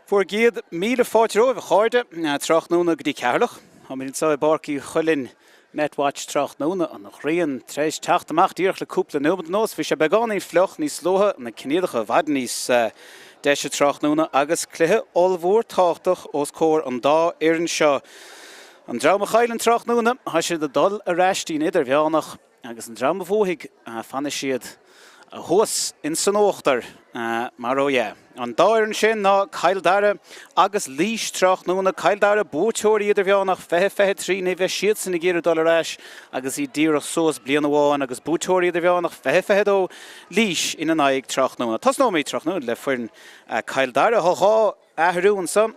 Bhur gcéad míle fáilte romhaibh, a chairde, tráthnóna go dtí Ceatharlach. Táimid anseo i bPáirc Uí Chuilinn Netwatch tráthnóna, an ghrian tar éis teacht amach díreach le cúpla nóiméad anuas. Bhí sé beagáinín fliuch níos luaithe, na coinníollacha i bhfad níos deise tráthnóna agus cluiche ollmhór tábhachtach os comhair an dá fhoireann seo. An dream a chailleann tráthnóna, tá siad ag dul ar ais dtí'n idirmheánach. Agus an dream a bhuafaidh, fanfaidh siad thuas ins an uachtar, mar ó dhea. An dá fhoireann sin ná Cill Dara agus Laois tráthnóna. Cill Dara, buaiteoirí idirmheánach 2023, ní bheidh siadsan ag iarraidh dul ar ais agus iad díreach suas bliain amháin, agus buaiteoirí idirmheánach 2022, Laois, ina n-aghaidh tráthnóna. Tosnóimid tráthnóna le foireann Cill Dara. Tá 2 athrú anso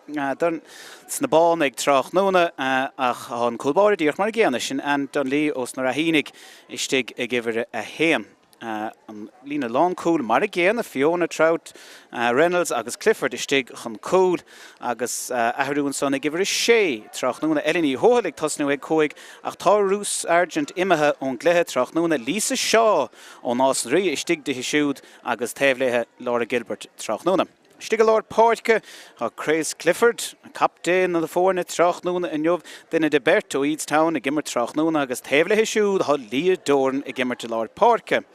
sna Bánaigh tráthnóna ach tá an cúl báire díreach mar an gcéanna, sin Anne Donnelly ós na Raithínigh istigh ag uimhir 1. An líne lánchúil mar an gcéanna, Fiona Troutt, Reynolds agus Clifford istigh chun cúil agus athrú ansan ag uimhir 6 tráthnóna. Ellie Ní Thuathail ag tosnú ag 5 ach tá Ruth Sargent imithe ón gcluiche tráthnóna. Lisa Shaw ó Nás na Ríogh istigh dithe siúd agus taobh léithe Laura Gilbert tráthnóna. Istigh i lár páirce tá Grace Clifford, captaen na foirne tráthnóna inniu, duine de beirt ó Eadestown ag imirt tráthnóna agus taobh léi siúd tá Leah Doran ag imirt i lár páirce.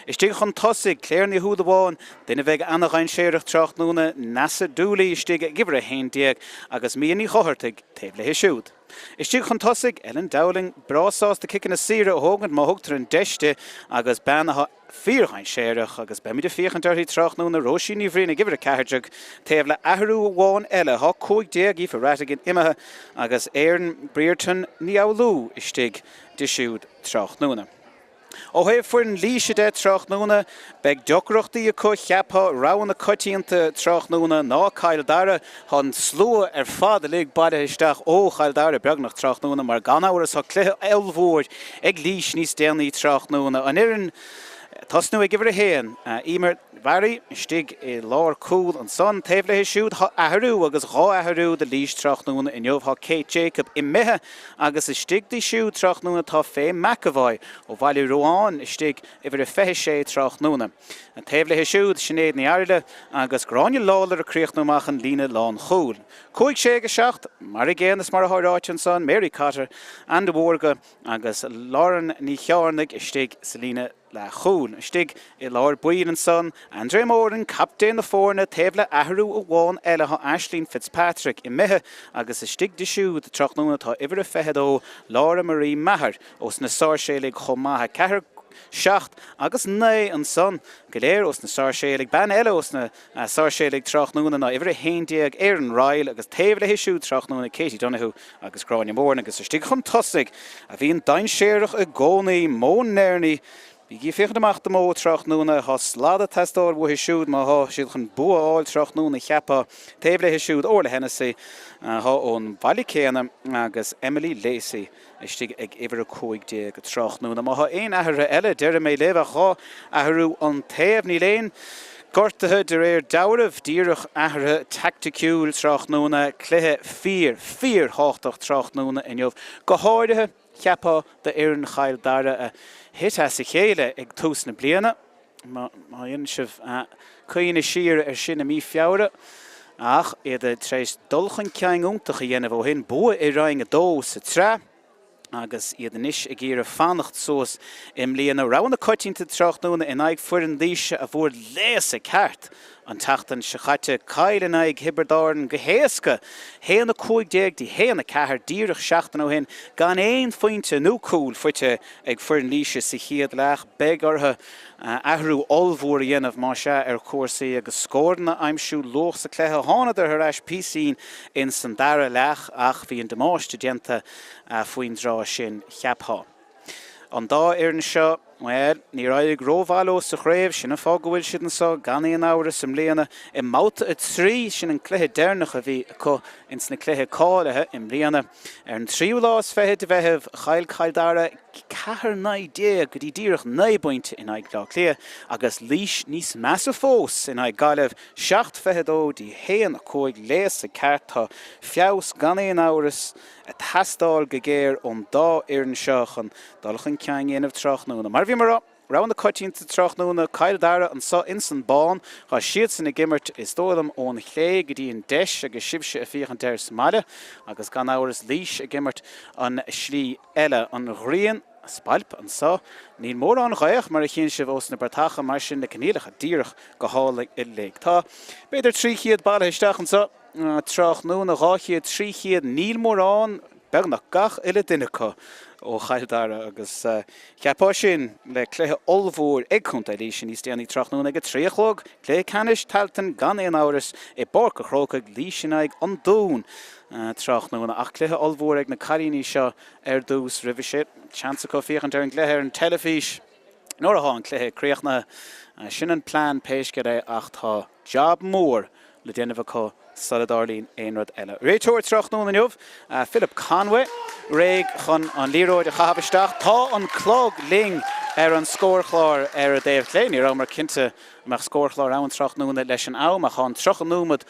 Istigh chun tosaigh, Claire Ní Shúilleabháin, duine a bheidh ana-dhainséarach tráthnóna, Neasa Dooley istigh ag uimhir 11 agus Mia Ní Dhochartaigh taobh léi siúd. Istigh chun tosaigh, Ellen Dowling, breá sásta ciceanna saora a thógaint má thugtar an deis di agus bean atá fíordhainséarach agus beimid ag féachaint uirthi tráthnóna, Róisín Ní Bhriain ag uimhir 14, taobh le athrú amháin eile, tá 15, Aoife Rhatigan imithe agus Erin Brereton Ní Fhoghlú istigh di siúd tráthnóna. Ó thaobh foireann Laoise de tráthnóna, beidh deacrachtaí acu, cheapfá, rogha na coitianta tráthnóna ná Cill Dara. Tá an slua ar fad uilig bailithe isteach ó Chill Dara beagnach tráthnóna mar gan amhras tá cluiche ollmhór ag Laois níos déanaí tráthnóna. An fhoireann ag tosnú ag uimhir 1, Emer Barry, istigh i lár cúl ansan. Taobh léi siúd tá athrú agus 2 athrú do Laois tráthnóna inniu. Tá Kate Jacob imithe agus istigh di siúd tráthnóna tá Faye McEvoy ó Bhaile Ruáin istigh uimhir a 26 tráthnóna. Taobh léi siúd, Sinéad Ní Fhearghaile agus Gráinne Lawlor ag críochnú amach an líne lánchúil. 5, 6 agus 7, mar an gcéanna is mar atá ráite ansan, Mary Cotter, Anne de Mhórdha agus Lauren Ní Chearnaigh istigh sa líne leathchúil. Istigh i lár baill ansan, Andrea Moran, captaen na foirne, taobh le athrú amháin eile tá Aisling Fitzpatrick imithe agus istigh di siúd tráthnóna tá uimhir a 22, Laura Marie Maher ós na Sáirséalaigh chomh maith. 4, 7 agus 9 ansan go léir ós na Sáirséalaigh. Bean eile ós na Sáirséalaigh tráthnóna ná uimhir 11, Erin Ryle agus taobh léi siúd tráthnóna Katie Donoghue agus Gráinne Moran agus istigh chun tosaigh a bhíonn dainséarach i gcónaí, Mo Nerney. Bígí ag féachaint amach do Mo tráthnóna. Tá slad ag teastáil uaithi siúd má tá siad chun bua a fháil tráthnóna, cheapfá. Taobh léi siúd Orla Hennessy atá ón bhaile céanna agus Emily Lacey. Istigh ag uimhir 15 tráthnóna. Má tá aon athruithe eile, déarfaidh mé libh, ach 2 athrú an taobh. Níl aon gortuithe de réir dealraimh, díreach athruithe teaicticiúil tráthnóna. Cluiche fíor, fíor-thábhachtach tráthnóna inniu. Go háirithe, cheapfá, d'fhoireann Chill Dara a thit as a chéile ag tús na bliana. Má dhéanann sibh cuimhne siar ar sin i mí Feabhra, ach iad tar éis dul chun cinn iontach a dhéanamh ó shin, bua i Roinn 2 sa tsraith agus iad anois ag iarraidh fanacht suas i mbliana. Rogha na coitianta tráthnóna in aghaidh foireann Laoise a fuair léasadh ceart an tseachtain seo caite. Chaill in aghaidh Thiobraid Árann go héasca, 1-15 dtí 1-4 díreach seachtain ó shin, gan aon phointe nó cúl faighte ag foireann Laoise sa chéad leath. Beidh orthu athrú ollmhór a dhéanamh, más ea, ar chúrsaí agus scóranna a aimsiú luath sa cluiche. Thánadar thar ais píosín in san dara leath ach bhí an damáiste déanta faoin dtráth sin, cheapfá. An dá fhoireann seo, bhuel, níor éirigh rómhaith leo sa chraobh, sin an fáth go bhfuil siad anseo, gan aon amhras, i mbliana. I mbabhta 3, sin an cluiche deireanach a bhí acu ins na cluichí cáilithe i mbliana. Ar an tríú lá is fiche de Mheitheamh, chaill Cill Dara 14 19 go dtí díreach 9 bpointe in aghaidh Bhaile Átha Cliath agus Laois níos measa fós in aghaidh Gaillimh, 7 22 dtí 1 5 Léasadh ceart. Tá feabhas gan aon amhras ag teastáil go géar ón dá fhoireann seo chun dul chun cinn a dhéanamh tráthnóna. Mar a bhí mé a rá. Rogha na coitianta tráthnóna, Cill Dara anso ins an bán. Tá siadsan ag imirt, is dóigh liom, ón chlé go dtí an deis agus sibhse ag féachaint air sa mbaile. Agus gan amhras Laois ag imirt an slí eile. An ghrian ag spalpadh anso. Níl mórán gaoth mar a chíonn sibh ós na bratacha, mar sin na coinníollacha díreach go hálainn uilig. Tá b'fhéidir 300 bailithe isteach anso tráthnóna, 200, 300, níl mórán, beagnach gach uile duine acu ó Chill Dara agus cheapfá sin le cluiche ollmhór ag Contae Laoise níos déanaí tráthnóna ag 3 a chlog, cluiche ceannais Tailteann gan aon amhras i bPáirc a' Chrócaigh, Laois in aghaidh an Dúin tráthnóna ach cluiche ollmhór ag na cailíní seo ar dtús roimhe sin. Seans acu féachaint ar an gcluiche ar an teilifís nuair atá an cluiche críochnaithe. Sin an plean pé scéal é ach tá jab mór le déanamh acu sula dtarlaíonn aon rud eile. Réiteoir tráthnóna inniu, Philip Conway, réidh chun an liathróid a chaitheamh isteach. Tá an clog linn ar an scórchlár ar an dtaobh clé. Ní rabhamar cinnte an mbeadh scórchlár ann tráthnóna leis an am ach tá an 30 nóiméad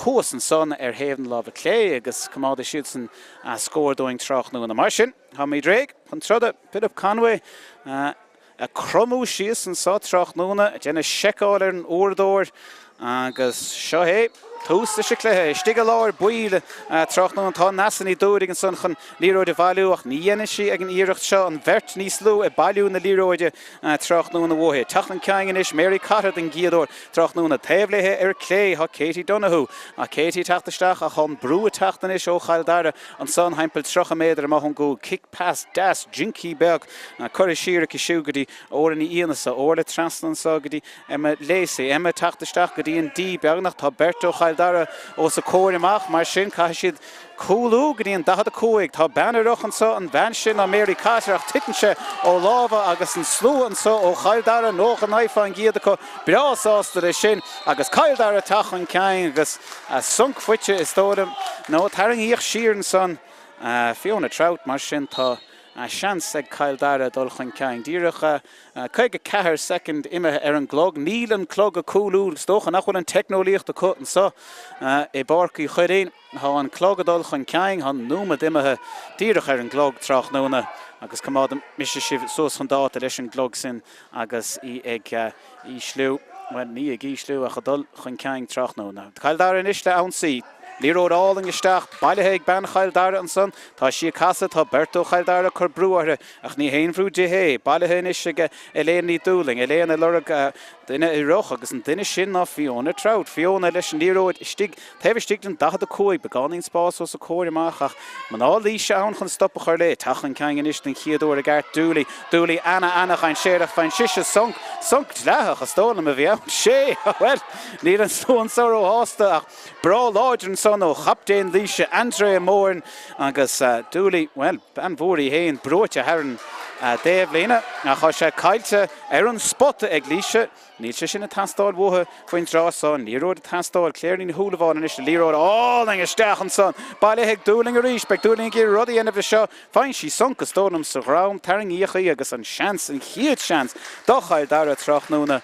thuas ansan ar thaobh na láimhe clé agus coimeádfaidh siadsan scór dúinn tráthnóna. Mar sin, táimid réidh chun troda. Philip Conway ag cromadh síos anso tráthnóna, ag déanamh seiceáil ar an uaireadóir agus seo é, tús leis an cluiche. Istigh i lár baill tráthnóna tá Neasa Ní Dhúiligh ansan chun liathróid a bhailiú ach ní dhéanann sí ag an iarracht seo an bheirt níos lú ag bailiú na liathróide tráthnóna uaithi. Teacht chun cinn anois Mary Cotter den gcéad uair tráthnóna. Taobh léi ar clé tá Katie Donoghue. Ach Katie ag teacht isteach ach tá an brú ag teacht anois ó Chill Dara ansan thimpeall 30 méadar amach ón gcúl. Cic pas deas jinky beag curtha siar aici siúd go dtí Orla Ní Fhiannasa. Orla trasna anso go dtí Emma Lacey. Emma ag teacht isteach go dtí an D beagnach. Tá beirt ó Chill Dara os a comhair amach, mar sin caithfidh siad cúlú go dtí an 45. Tá bean i rith anso, an bhean sin ná Mary Cotter ach titeann sé ó lámha agus an slua anso ó Chill Dara, 99% acu breá sásta leis sin agus Cill Dara ag teacht chun cinn agus sonc faighte is dóigh liom, nó tarraingíodh siar ansan Fiona Troutt, mar sin tá seans ag Cill Dara dul chun cinn. Díreach 54 soicind imithe ar an gclog. Níl an clog ag cúlú, is dócha nach bhfuil an teicneolaíocht acu anso i bPáirc Uí Chuilinn. Tá an clog ag dul chun cinn, tá nóiméad imithe díreach ar an gclog tráthnóna agus coimeádfaidh mise sibh suas chun dáta leis an gclog sin agus í ag ísliú, bhuel, ní ag ísliú ach ag dul chun cinn tráthnóna. Cill Dara anois le ionsaí. Liathróid álainn isteach, bailithe ag bean Chill Dara ansan. Tá sí ag casadh, tá beirt ó Chill Dara ag cur brú uirthi ach ní haon bhrú di é. Bailithe anois ag Elaine Ní Dhúlaing. Elaine ag lorg duine i rith agus an duine sin ná Fiona Troutt. Fiona leis an liathróid istigh Taobh istigh den 45, beagáinín spáis os a comhair amach ach mná Laoise ann chun stop a chur léi. Teacht chun cinn anois den chéad uair ag Art Dooley. Dooley ana-ana-dhainséarach. Faigheann sise sonc. Sonc dleathach, is dóigh liom, a bhí ann. Sé! Bhuel, níl an slua anso róshásta ach breá láidir ansan ó chaptaen Laoise, Andrea Moran agus Dooley, bhuel, bean mhór í féin, brúite thar an dtaobhlíne ach tá sé caillte ar an spota ag Laoise. Níl sé sin ag teastáil uathu faoin dtráth seo. An liathróid ag teastáil. Claire Ní Shúilleabháin anois le liathróid álainn isteach ansan. Bailithe ag Dúlaing arís. Beidh Dúlaing ag iarraidh rud a dhéanamh leis seo. Faigheann sí sonc is dóigh liom sa dhroim. Tarraingíodh í agus an seans, an chéad seans do Chill Dara tráthnóna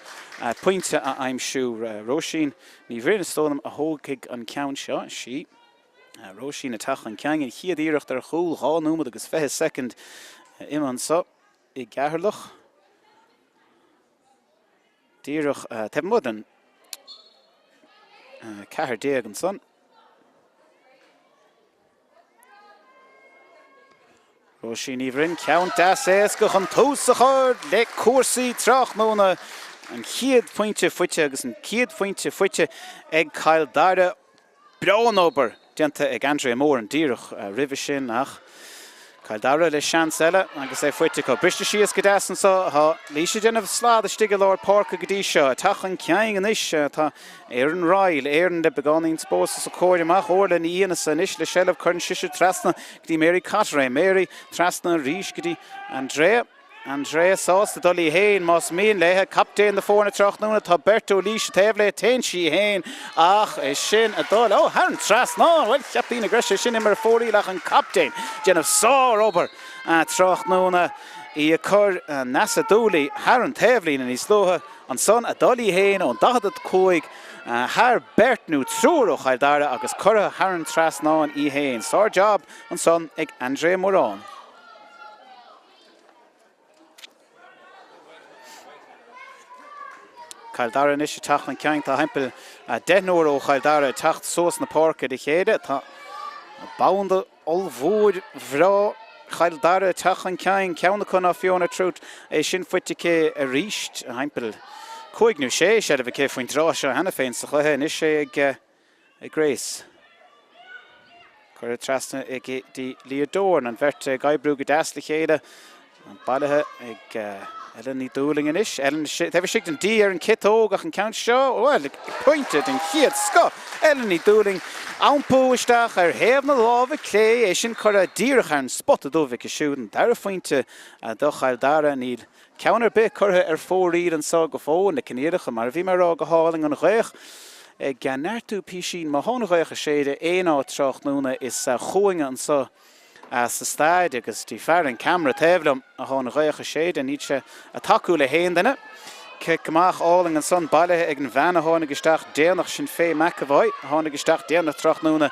pointe a aimsiú. Róisín Ní Bhroin is dóigh liom a thógfaidh an ceann seo. Sí. Róisín ag teacht chun cinn. An chéad iarracht ar chúl. 2 nóiméad agus 20 soicind imithe anso i gCeatharlach. Díreach taobh amuigh den 14 ansan. Róisín Ní Bhroin, ceann deas éasca chun tús a chur le cúrsaí tráthnóna. An chéad phointe faighte agus an chéad phointe faighte ag Cill Dara. Breá an obair déanta ag Andrea Moran díreach roimhe sin ach Cill Dara le seans eile agus é faighte acu. Briste síos go deas anso. Tá Laois ag déanamh slad istigh i lár páirce go dtí seo. Ag teacht chun cinn anois tá Erin Ryle. Erin le beagáinín spáis os a comhair amach. Orla Ní Fhiannasa anois le seilbh. Cuireann sise trasna go dtí Mary Cotter é. Mary trasna arís go dtí Andrea. Andrea sásta dul í fhéin más mian léi. Captaen na foirne tráthnóna, tá beirt ó Laois taobh léi, téann sí í fhéin ach é sin ag dul, ó, thar an trasnán! Bhuel, cheap daoine go raibh sé sin imithe ar fóraoil ach an captaen ag déanamh sár-obair tráthnóna, í ag cur Neasa Dooley thar an taobhlíne níos luaithe, ansan ag dul í fhéin ón 45 thar beirt nó triúr ó Chill Dara agus curtha thar an trasnán í fhéin. Sár-jab ansan ag Andrea Moran. Cill Dara anois ag teacht chun cinn. Tá thimpeall deichniúr ó Chill Dara ag teacht suas na páirce le chéile. Tá banda ollmhór bhreá Chill Dara ag teacht chun cinn. Ceann acu ná Fiona Truitt. É sin faighte aici arís. Thimpeall 5 nó 6 seilbh aici faoin dtráth seo cheana féin sa chluiche. Anois é ag ag Grace. Curtha trasna go dtí Leah Doran, an bheirt ag oibriú go deas le chéile. Bailithe ag Ellen Ní Dhúlaing anois. Ellen taobh istigh den D ar an ciotóg ach an ceann seo, bhuel, pointe den chéad scoth! Ellen Ní Dhúlaing, iompú isteach ar thaobh na láimhe clé, é sin curtha díreach ar an spota dubh aici siúd. An dara phointe do Chill Dara. Níl Ceann ar bith curtha ar fóraoil anso go fóill, na coinníollacha, mar a bhí mé a rá, go hálainn, an ghaoth ag neartú písín, má thá an ghaoth ag séideadh aon áit tráthnóna is chugainne anso sa staid agus dtí fear an ceamara taobh liom athá an ghaoth ag séideadh, níl sé a tacú le haon duine. Cic amach álainn ansan bailithe ag an bhean a tháinig isteach déanach, sin Faye McEvoy, a tháinig isteach déanach tráthnóna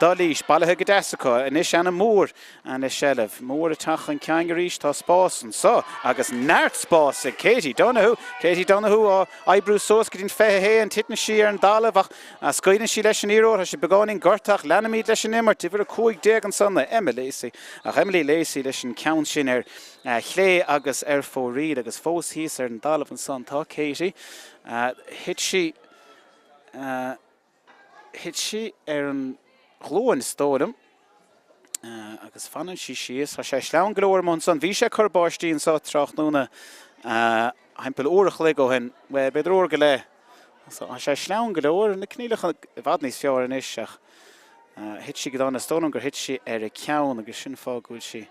do Laois, bailithe go deas acu anois, Anna Moore. Le seilbh. Moore ag teacht chun cinn arís. Tá spás anso agus neart spáis ag Katie Donoghue. Katie Donoghue á oibriú suas go dtí'n 21. Titeann sí ar an dtalamh ach scaoileann sí leis an liathróid. Tá sí beagáinín gortach. Leanaimid leis an imirt. Uimhir 15 ansan ná Emma Lacey. Ach Emily Lacey leis an ceann sin ar chlé agus ar fóraoil agus fós thíos ar an dtalamh ansan tá Katie. Thit sí. Thit sí ar an ghlúin, is dóigh liom, agus fanann sí síos. Tá sé sleamhain go leor amuigh ansan. Bhí sé ag cur báistí anso tráthnóna thimpeall uair a chloig ó shin, bhuel, b'fhéidir uair go leith. Tá sé sleamhain go leor, na coinníollacha i bhfad níos fearr anois ach thit sí go dona. Is dóigh liom gur thit sí ar a ceann agus sin fáth go bhfuil sí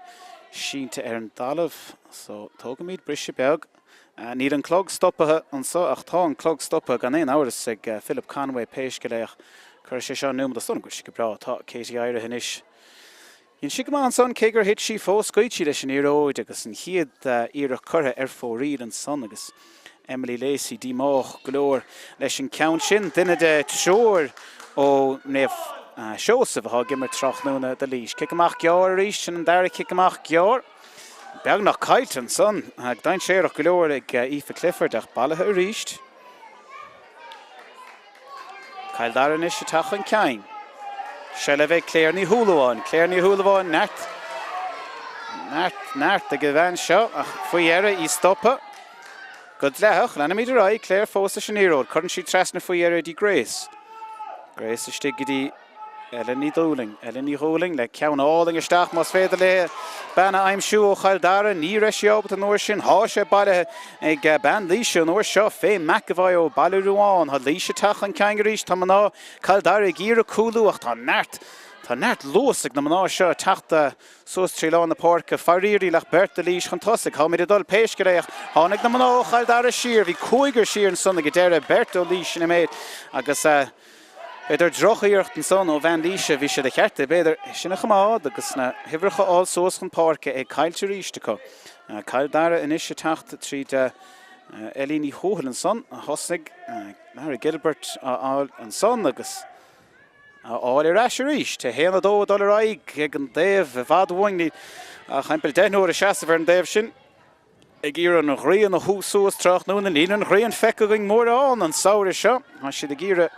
sínte ar an dtalamh. So, tógaimid briseadh beag. Níl an clog stoptha anso ach tá an clog stoptha gan aon amhras ag Philip Conway pé scéal é ach cuirfidh sé seo nóiméad is dóigh liom go bhfuil sé go breá. Tá Katie éirithe anois. Dhein sí go maith ansan cé gur thit sí fós scaoil sí leis an liathróid agus an chéad iarracht curtha ar fóraoil ansan agus Emily Lacey díomách go leor leis an ceann sin. Duine de triúr ó Naomh Seosamh atá ag imirt tráthnóna do Laois. Cic amach gearr arís, sin an dara cic amach gearr. Beagnach caillte ansan. Dainséarach go leor ag Aoife Clifford ach bailithe arís. Cill Dara anois ag teacht chun cinn. Seilbh ag Claire Ní Shúilleabháin. Claire Ní Shúilleabháin, neart, neart, neart ag an bhean seo ach faoi dheireadh í stoptha. Go dleathach, leanaimid ar aghaidh, Claire fós leis an liathróid. Cuireann sí trasna faoi dheireadh dtí Grace. Grace istigh go dtí Ellen Ní Dhúlaing. Ellen Ní Dhúlaing le ceann álainn isteach más féidir léi bean a aimsiú ó Chill Dara. Ní raibh sí ábalta an uair sin. Thá sé bailithe ag bean Laoise an uair seo, Faye McEvoy ó Baile Ruáin. Thá Laois ag teacht chun cinn arís. Tá mná Chill Dara ag iarraidh cúlú ach tá neart, tá neart luas ag na mná seo ag teacht suas trí lár na páirce. Faraor níl ach beirt do Laois chun tosaigh. Táimid ag dul pé scéal é ach tháinig na mná ó Chill Dara siar. Bhí cúigear siar ansan ag an deireadh, beirt ó Laois ina méid agus. B'fhéidir droch-iarracht ansan ó bhean Laoise, bhí sé de cheart di, b'fhéidir, é sin a choimeád agus na huimhreacha a fháil suas chun páirce, é caillte arís acu. Cill Dara anois ag teacht tríd Ellie Ní Thuathail ansan, a thosnaigh Lara Gilbert á fháil ansan agus á fháil ar ais arís. 1, 2 ag dul ar aghaidh ag an dtaobh i bhfad uainn, níl ach thimpeall deichniúr ag seasamh ar an dtaobh sin. Ag iarraidh an ghrian a shú suas tráthnóna. Níl an ghrian feicthe againn mórán an samhradh seo. Tá siad ag iarraidh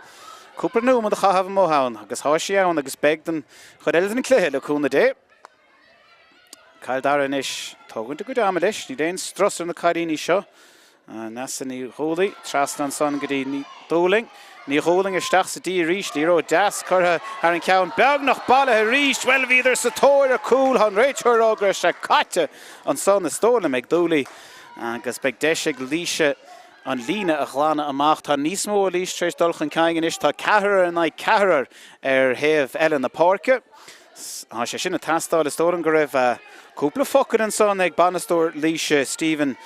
cúpla nóiméad a chaitheamh amuigh ann agus tá sí ann agus beidh don chuid eile den chluiche le cúnamh Dé. Cill Dara anois, tógaint a gcuid ama leis. Níl aon strus ar na cailíní seo. Neasa Ní Dhúlaigh trasna ansan go dtí Ní Dhúlaing. Ní Dhúlaing isteach sa D arís. Liathróid deas curtha thar an ceann. Beagnach bailithe arís. Bhuel, bhíodar sa tóir ar cúl. Tá an réiteoir ag rá go raibh sé caite ansan, is dóigh liom, ag Dooley agus beidh deis ag Laoise an líne a ghlanadh amach. Tá níos mó ó Laois tar éis dul chun cinn anois. Tá ceathrar in aghaidh ceathrar ar thaobh eile na páirce. Tá sé sin ag teastáil. Is dóigh liom go raibh cúpla focal ansan ag bainisteoir Laoise, Stephen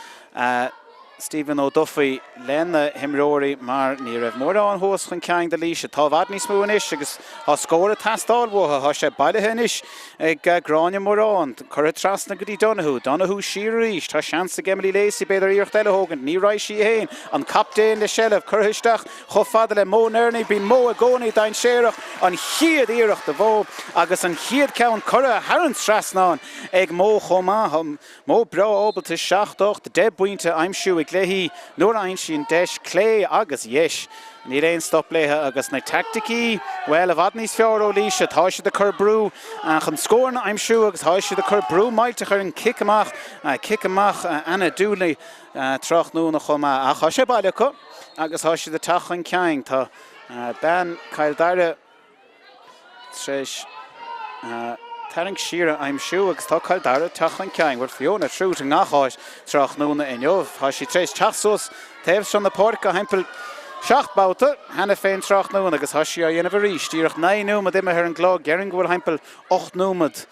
Stephen Ó Dufaigh lena himreoirí mar ní raibh mórán thuas chun cinn do Laoise. Tá i bhfad níos mó anois agus tá scór ag teastáil uathu. Tá sé bailithe anois ag Gráinne Moran. Curtha trasna go dtí Donoghue. Donoghue siar arís. Tá seans ag Emily Lacey b'fhéidir iarracht eile a thógaint. Ní raghaidh sí féin. An captaen le seilbh. Curtha isteach chomh fada le Mo Nerney. Bíonn Mo i gcónaí dainséarach. An chéad iarracht do Mho agus an chéad ceann curtha thar an trasnán ag Mo chomh maith. Mo breá ábalta 7, 8, 10 bpointe a aimsiú i gcluiche. léi nuair a fhaigheann sí an deis, clé agus dheis. Níl aon stop léi agus na teaicticí, bhuel, i bhfad níos fearr ó Laoise. Tá siad ag cur brú chun scóranna a aimsiú agus tá siad ag cur brú millteach ar an cic amach, cic amach Anna Dooley tráthnóna chomh maith. Ach tá sé bailithe acu agus tá siad ag teacht chun cinn. Tá bean Chill Dara. tar éis tarraingt siar a aimsiú agus tá Cill Dara ag teacht chun cinn. Bhuel, Fiona Troutt i ngach áit tráthnóna inniu. Tá sí tar éis teacht suas taobh seo na páirce thimpeall 7 mbabhta cheana féin tráthnóna agus tá sí á dhéanamh arís. Díreach 9 nóiméad imithe ar an gclog. Déarfainn go bhfuil thimpeall 8 nóiméad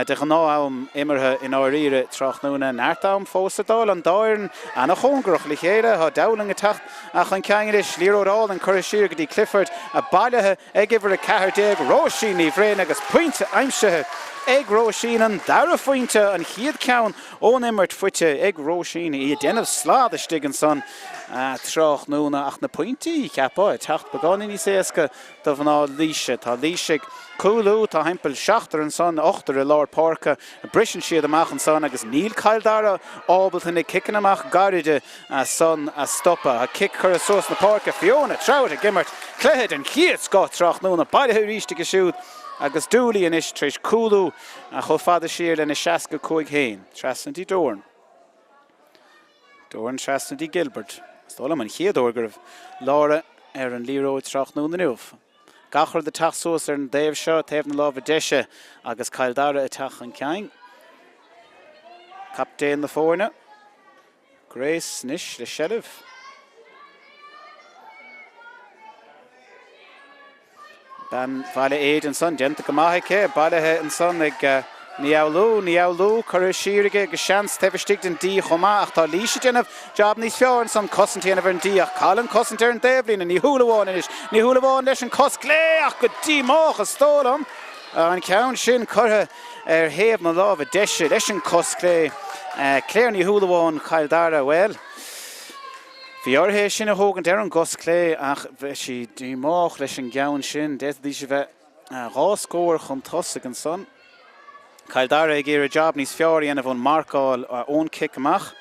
de ghnáth-am imeartha i ndáiríre tráthnóna. Neart am fós ag dul. An dá fhoireann ana-chóngarach le chéile. Tá Dowling ag teacht chun cinn anois. Liathróid álainn curtha siar go dtí Clifford, bailithe ag uimhir 14, Róisín Ní Bhroin agus pointe aimsithe ag Róisín. An dara phointe, an chéad ceann ón imirt faighte ag Róisín. Í ag déanamh slad istigh ansan tráthnóna ach na pointí, cheapfá, ag teacht beagáinín níos éasca do mhná Laoise. Tá Laois ag cúlú, tá thimpeall seachtar ansan, ochtar i lár páirce. Briseann siad amach ansan agus níl Cill Dara ábalta na ciceanna amach gairide san a stopadh. Tá cic curtha suas na páirce, Fiona Troutt ag imirt cluiche den chéad scoth tráthnóna. Bailithe arís aici siúd agus Dooley anois tar éis cúlú chomh fada siar lena 65 féin. Trasna dtí Doran. Doran trasna dtí Gilbert. Is dóigh liom an chéad uair go raibh Laura ar an liathróid tráthnóna inniu. Gach rud ag teacht suas ar an dtaobh seo, taobh na láimhe deise agus Cill Dara ag teacht chun cinn. Captaen na foirne, Grace anois le seilbh. Bean Bhaile Éide ansan, déanta go maith aici, bailithe ansan ag Ní Fhoghlú, Ní Fhoghlú, curtha siar aige agus seans taobh istigh den D chomh maith ach tá Laois ag déanamh jab níos fearr ansan, cosaint a dhéanamh ar an D ach cailleann cosaint ar an dtaobhlíne, Ní Shúilleabháin anois, Ní Shúilleabháin leis an cos clé ach go díomách is dóigh liom an ceann sin curtha ar thaobh na láimhe deise leis an cos clé. Claire Ní Shúilleabháin, Chill Dara, bhuel. Bhí uirthi é sin a thógaint ar an gcos clé ach bhí sí díomách leis an gceann sin. D'fhéadfaidís a bheith dhá scór chun tosaigh ansan. Cill Dara ag iarraidh jab níos fearr a dhéanamh ón marcáil ón cic amach.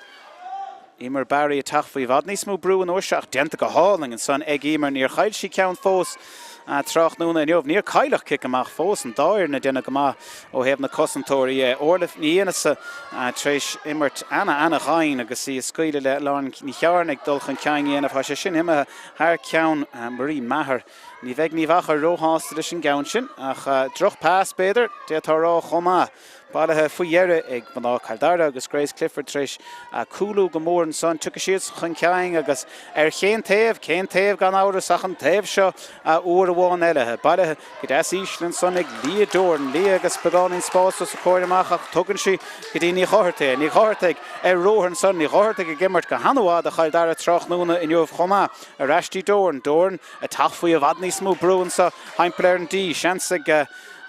Emer Barry ag teacht faoi i bhfad níos mó brú an uair seo ach déanta go hálainn ansan ag Emer. Níor chaill sí ceann fós tráthnóna inniu. Níor cailleadh cic amach fós. An dá fhoireann ag déanamh go maith ó thaobh na cosantóirí dhe. Orla Ní Fhiannasa tar éis imirt ana-ana-dhoimhin agus í ag scaoileadh le Lauren Ní Chearna ag dul chun cinn a dhéanamh. Tá sé sin imithe thar ceann Marie Maher. Ní bheidh Uíbh Eachach róshásta leis an gceann sin ach droch pas b'fhéidir, d'fhéadfá a rá chomh maith. Bailithe faoi dheireadh ag mná Chill Dara agus Grace Clifford tar éis cúlú go mór ansan. Tiocfaidh siad chun cinn agus ar chén taobh? Cén taobh gan amhras ach an taobh seo uair amháin eile. Bailithe go deas íseal ansan ag Leah Doran. Leah agus beagáinín spáis os a comhair amach ach tugann sí go dtí Ní Dhochartaigh é. Ní Dhochartaigh ar ruathar ansan. Ní Dhochartaigh ag imirt go han-mhaith do Chill Dara tráthnóna inniu chomh maith. Ar ais dtí Doran. Doran ag teacht faoi i bhfad níos mó brú anso thimpeall ar an D. Seans ag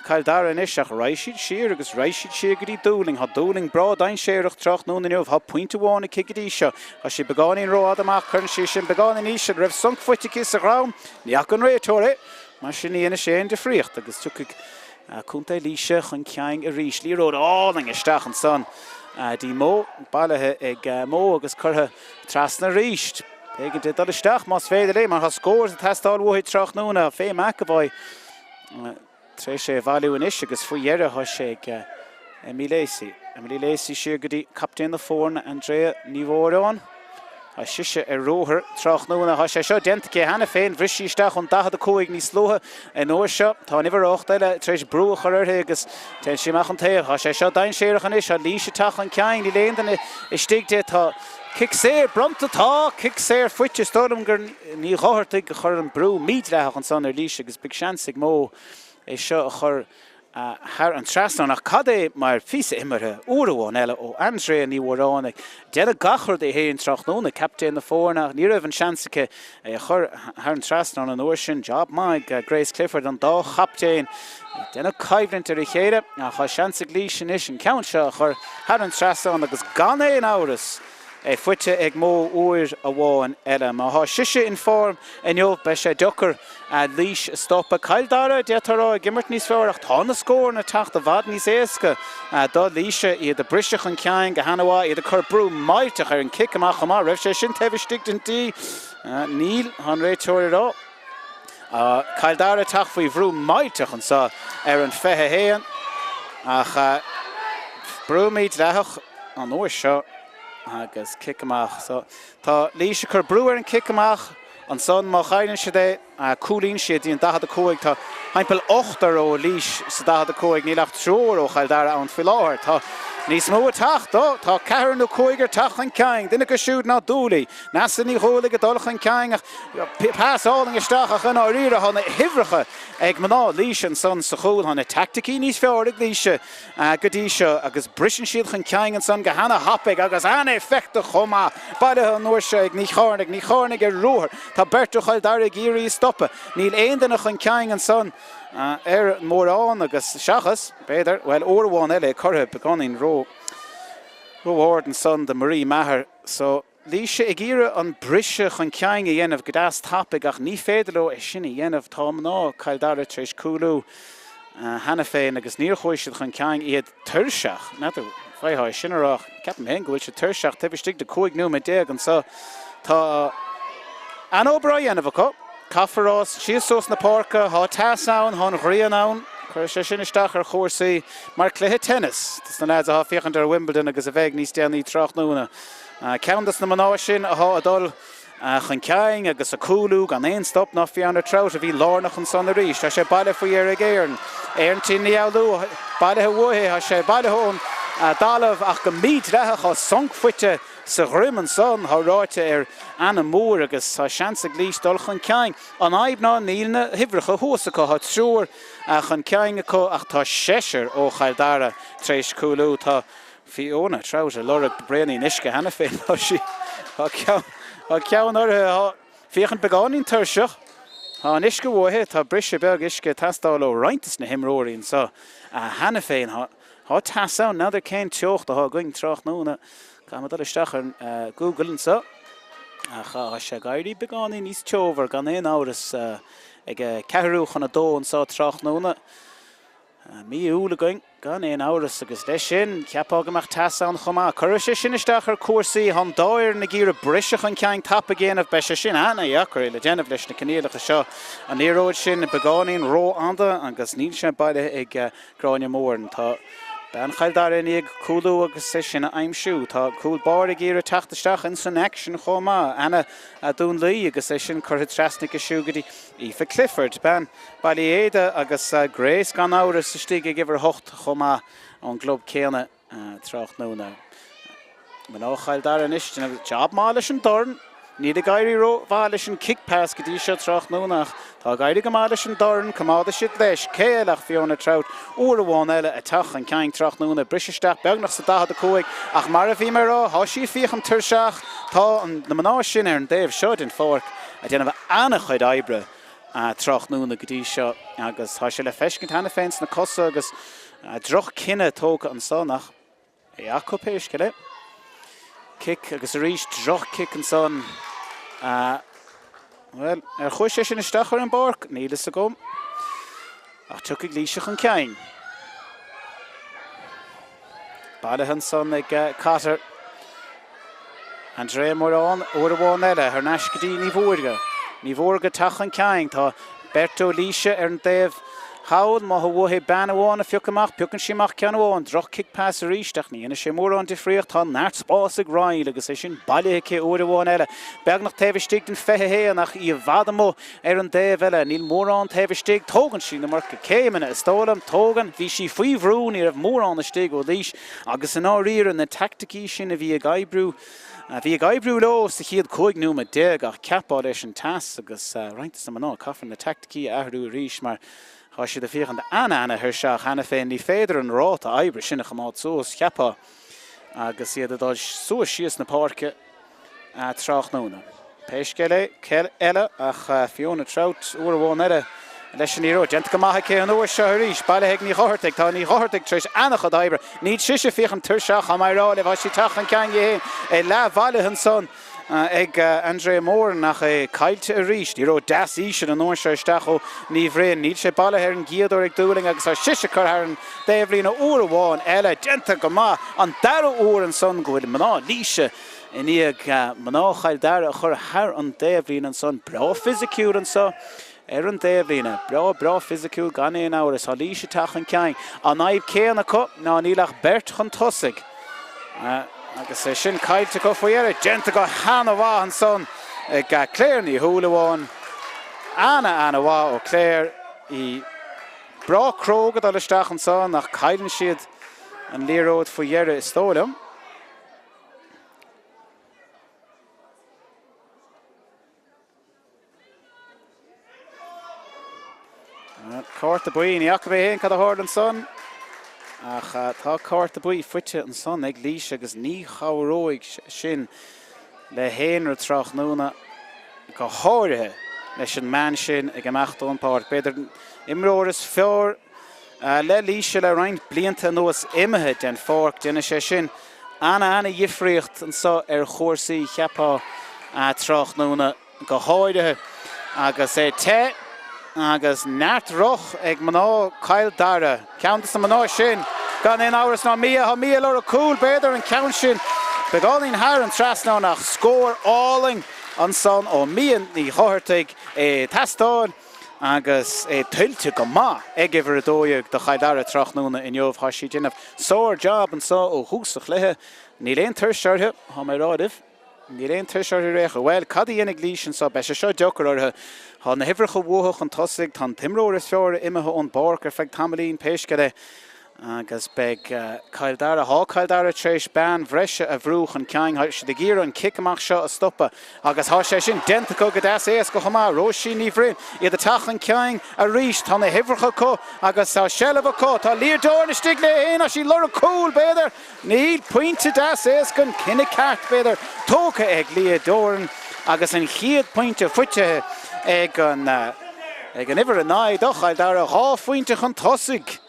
Cill Dara anois ach raghaidh siad siar agus raghaidh siad siar go dtí Dooling. Tá Dooling breá dainséarach tráthnóna inniu. Tá pointe amháin aici go dtí seo. Tá sí beagáinín rófhada amach, cuireann sí sin beagáinín íseal. Raibh sonc faighte aici sa dhroim. Ní fhaca an réiteoir é. Mar sin ní dhéanfaidh sé aon difríocht agus tiocfaidh Contae Laoise chun cinn arís. Liathróid álainn isteach ansan dtí Mo, bailithe ag Mo agus curtha trasna arís. B'éigean di dul isteach más féidir léi mar tá scór ag teastáil uaithi tráthnóna. Faye McAvoy. Tar éis é a bhailiú anois agus faoi dheireadh tá sé ag Emily Lacey. Emily Lacey siar go dtí captaen na foirne, Andrea Ní Mhóráin. Tá sise ar ruathar tráthnóna. Tá sé seo déanta aici cheana féin. Bhris sí isteach ón 45 níos luaithe an uair seo. Tá an uimhir 8 eile tar éis brú a chur uirthi agus téann sí amach an taobh. Tá sé seo dainséarach anois. Tá Laois ag teacht chun cinn. Níl aon duine istigh di. Tá cic saor bronnta. Tá cic saor faighte. Is dóigh liom gur Ní Dhochartaigh a chuir an brú mídhleathach ansan ar Laois agus beidh seans ag Mo é seo a chur thar an trasnán. Ach cad é mar phíosa imeartha uair amháin eile ó Andrea Ní Mhóráin ag déanamh gach rud í féin tráthnóna, captaen na foirne, ach ní raibh an seans aici é a chur thar an trasnán an uair sin. Job maith ag Grace Clifford, an dá chaptaen ag déanamh coimhlint ar a chéile ach tá seans ag Laois anois an ceann seo a chur thar an trasnán agus gan aon amhras. É faighte ag Mo uair amháin eile. Má thá sise in form inniu beidh sé deocair Laois a stopadh. Cill Dara, d'fhéadfá a rá, ag imirt níos fearr ach tá na scóranna ag teacht i bhfad níos éasca do Laoise. Iad ag briseadh chun cinn go han-mhaith, iad ag cur brú millteach ar an cic amach chomh maith. Raibh sé sin taobh istigh den D? Níl, tá an réiteoir ag rá. Cill Dara ag teacht faoi bhrú millteach anseo ar an 21 ach brú mídhleathach an uair seo agus cic amach. So tá Laois ag cur brú ar an cic amach ansan má chailleann siad é. Cúlaíonn siad dtí an 45. Tá timpeall ochtar ó Laois sa 45. Níl ach triúr ó Chill Dara ann faoi láthair. Tá níos mó ag teacht. Ó, tá ceathrar nó cúigear ag teacht chun cinn. Duine acu siúd ná Dooley. Neasa Ní Dhúlaigh ag dul chun cinn ach pas álainn isteach ach i ndáiríre tá na huimhreacha ag mná Laoise ansan sa chúl. Tá na teaicticí níos fearr ag Laoise go dtí seo agus briseann siad chun cinn ansan go hana-thapaidh agus an-éifeachtach chomh maith. Bailithe an uair seo ag Ní Chárnaigh. Ní Chárnaigh ar ruathar. Tá beirt ó Chill Dara ag iarraidh í a stopadh. Níl aon duine chun cinn ansan ar mórán agus seachas, b'fhéidir, bhuel, uair amháin eile curtha beagáinín ró ró-ard ansan do Marie Maher. So. Laoise ag iarraidh an briseadh chun cinn a dhéanamh go deas tapaidh ach ní féidir leo é sin a dhéanamh. Tá mná Chill Dara tar éis cúlú cheana féin agus níor chuaigh siad chun cinn, iad tuirseach. N'fheadar an bhféadfá é sin a rá ach ceapaim féin go bhfuil siad tuirseach taobh istigh de 15 nóiméad anseo. Tá an-obair á dhéanamh acu. Caithfear a rá, síos suas na páirce, tá teas ann, tá an ghrian ann. Cuirfidh sé sin isteach ar chúrsaí mar cluiche tennis dos na leaids atá ag féachaint ar Wimbledon agus a bheidh níos déanaí tráthnóna. Ceann dos na mná sin athá ag dul chun cinn agus ag cúlú gan aon stop ná Fiona Troutt a bhí lárnach ansan arís. Tá sé bailithe faoi dheireadh ag Éirinn. Éirinn Tí Ní Fhoghlú bailithe uaithi. Tá sé bailithe ón dtalamh ach go mídhleathach. Tá sonc faighte sa dhroim ansan, tá ráite ar Anna Moore agus tá seans ag Laois dul chun cinn. An fhadhb ná níl na huimhreacha thuas acu. Tá triúr chun cinn acu ach tá seisear ó Chill Dara tar éis cúlú. Tá Fiona Troutt ag lorg braoinín uisce cheana féin. Tá sí, tá ceann, tá ceann uirthi. Tá féachaint beagáinín tuirseach. Tá an uisce uaithi. Tá briseadh beag uisce ag teastáil ó roinnt de na himreoirí anseo cheana féin. Tá, tá teas ann. N'fheadar cén teocht atá againn tráthnóna. Caithfidh mé dul isteach ar Google anseo. Ach tá sé ag éirí beagáinín níos teomhar gan aon amhras ag ceathrú chun a dó anseo tráthnóna. Mí Iúil againn, gan aon amhras, agus leis sin, cheapfá go mbeadh teas ann chomh maith. Cuirfidh sé sin isteach ar chúrsaí. Tá an dá fhoireann ag iarraidh briseadh chun cinn tapa a dhéanamh. Beidh sé sin an-dheacair le déanamh leis na coinníollacha seo. An liathróid sin beagáinín rófhada agus níl sé bailithe ag Gráinne Moran. Tá bean Chill Dara i ndiaidh cúlú agus é sin a aimsiú. Tá cúl báire ag iarraidh teacht isteach ins an aicsean chomh maith. Anna Dún Laoi agus é sin curtha trasna aici siúd go dtí Aoife Clifford. Bean Baile Uí Éada agus Grace gan amhras istigh ag uimhir 8 chomh maith ón gclub céanna tráthnóna. Mná Chill Dara anois, déanamh jab maith leis an dorn. Níl ag éirí ró-mhaith leis an kick pass go dtí seo tráthnóna ach tá ag éirí go maith leis an dorn. Coimeádfaidh siad leis. Cé eile ach Fiona Troutt uair amháin eile ag teacht chun cinn tráthnóna. Briseadh isteach beagnach sa 45 ach mar a bhí mé ag rá, tá sí ag féachaint tuirseach. Tá na mná sin ar an dtaobh seo den pháirc ag déanamh an-chuid oibre. tráthnóna go dtí seo agus tá sé le feiscint cheana féin sna cosa agus droch-chinneadh tógtha ansan ach é acu pé scéal é. Cic agus arís droch-chic ansan. Bhuel, ar chuaigh sé sin isteach ar an bpáirc? Níl fhios agam. Ach tiocfaidh Laoise chun cinn. Bailithe ansan ag Cotter. Andrea Moran uair amháin eile thar n-ais go dtí Ní Mhórdha. Ní Mhórdha ag teacht chun cinn. Tá beirt ó Laoise ar an dtaobh thall. Má tá uaithi bean amháin a phiocadh amach, piocann sí amach ceann amháin. Droch kick pass arís ach ní dhéanfaidh sé mórán difríocht. Tá neart spás ag Ryle agus é sin bailithe aici uair amháin eile. Beagnach taobh istigh den 21 ach í i bhfad amuigh ar an dtaobh eile. Níl mórán taobh istigh. Tógann sí an iomarca céimeanna, is dóigh liom. Tógann. Bhí sí faoi bhrú, ní raibh mórán istigh ó Laois agus i ndáiríre na teaicticí sin a bhí ag oibriú, bhí ag oibriú leo sa chéad 15 nóiméad ach cheapfá leis an teas agus roinnt de na mná, caithfear na teaicticí a athrú arís mar tá siad ag féachaint an-an-thuirseach cheana féin. Ní féidir an ráta oibre sin a choimeád suas, cheapfá, agus iad ag dul suas síos na páirce. tráthnóna. Pé scéal é, cé eile ach Fiona Troutt uair amháin eile Leis an liathróid. Déanta go maith aici an uair seo arís. Bailithe ag Ní Dhochartaigh. Tá Ní Dhochartaigh tar éis ana-chuid oibre. Níl sise ag féachaint tuirseach, tá mé ag rá libh. Tá sí ag teacht chun cinn di féin. É leathbhailithe ansan ag Andrea Moran ach é caillte arís. Liathróid deas íseal an uair seo isteach ó Ní Bhroin. Níl sé bailithe ar an gcéad uair ag Dooling agus tá sise curtha thar an dtaobhlíne uair amháin eile. Déanta go maith an dara huair ansan go bhfuil mná Laoise i ndiaidh mná Chill Dara a chur thar an dtaobhlíne ansan. Breá fisiciúil anso. Ar an dtaobhlíne, breá, breá fisiciúil gan aon amhras. Tá Laois ag teacht chun cinn. An fhadhb céanna acu ná níl ach beirt chun tosaigh. Agus é sin caillte acu faoi dheireadh. Déanta go han-mhaith ansan ag Claire Ní Shúilleabháin. Ana, ana-mhaith ó Claire. Í breá cróga dul isteach ansan ach cailleann siad an liathróid faoi dheireadh is dóigh liom. Cárta buí, ní fhaca mé féin cad a tharla ansan ach tá cárta buí faighte ansan ag Laois agus ní chabhróidh sin le haon rud tráthnóna, go háirithe leis an mbean sin ag imeacht ón bpáirc. B'fhéidir an imreoir is fearr le Laois le roinnt blianta anuas imithe den pháirc. Déanfaidh sé sin ana-ana-dhifríocht anso ar chúrsaí, cheapfá, tráthnóna. go háirithe agus é te agus neart roth ag mná Chill Dara. Ceann de na mná sin, gan aon amhras, ná Mia. Tá Mia ag lorg cúl, b'fhéidir, an ceann sin beagáinín thar an trasnán ach scór álainn ansan ó Mia Ní Dhochartaigh é ag teastáil agus é tuillte go maith ag uimhir 12 do Chill Dara tráthnóna inniu. Tá sí ag déanamh sár-jab anso ó thús an chluiche. Níl aon tuirse uirthi, tá mé ag rá libh. Níl aon tuirse uirthi ar aon chor. Bhuel, cad a dhéanfaidh Laois anso? Beidh sé seo deocair orthu. Tá na huimhreacha uathu chun tosaigh, tá an t-imreoir is fearr imithe ón bpáirc ar feadh tamaillín, pé scéal é. Agus beidh Cill Dara, tá Cill Dara tar éis bean bhreise a bhrú chun cinn. Tá siad ag iarraidh an cic amach seo a stopadh agus tá sé sin déanta acu go deas éasca chomh maith. Róisín Ní Bhroin, iad ag teacht chun cinn arís. Tá na huimhreacha acu agus tá seilbh acu. Tá Leah Doran istigh léi féin, tá sí ag lorg cúl, b'fhéidir. Níl, pointe deas éasca, an cinneadh ceart, b'fhéidir, tógtha ag Leah Doran agus an chéad phointe faighte ag an ag an uimhir 9 do Chill Dara, 2 phointe chun tosaigh.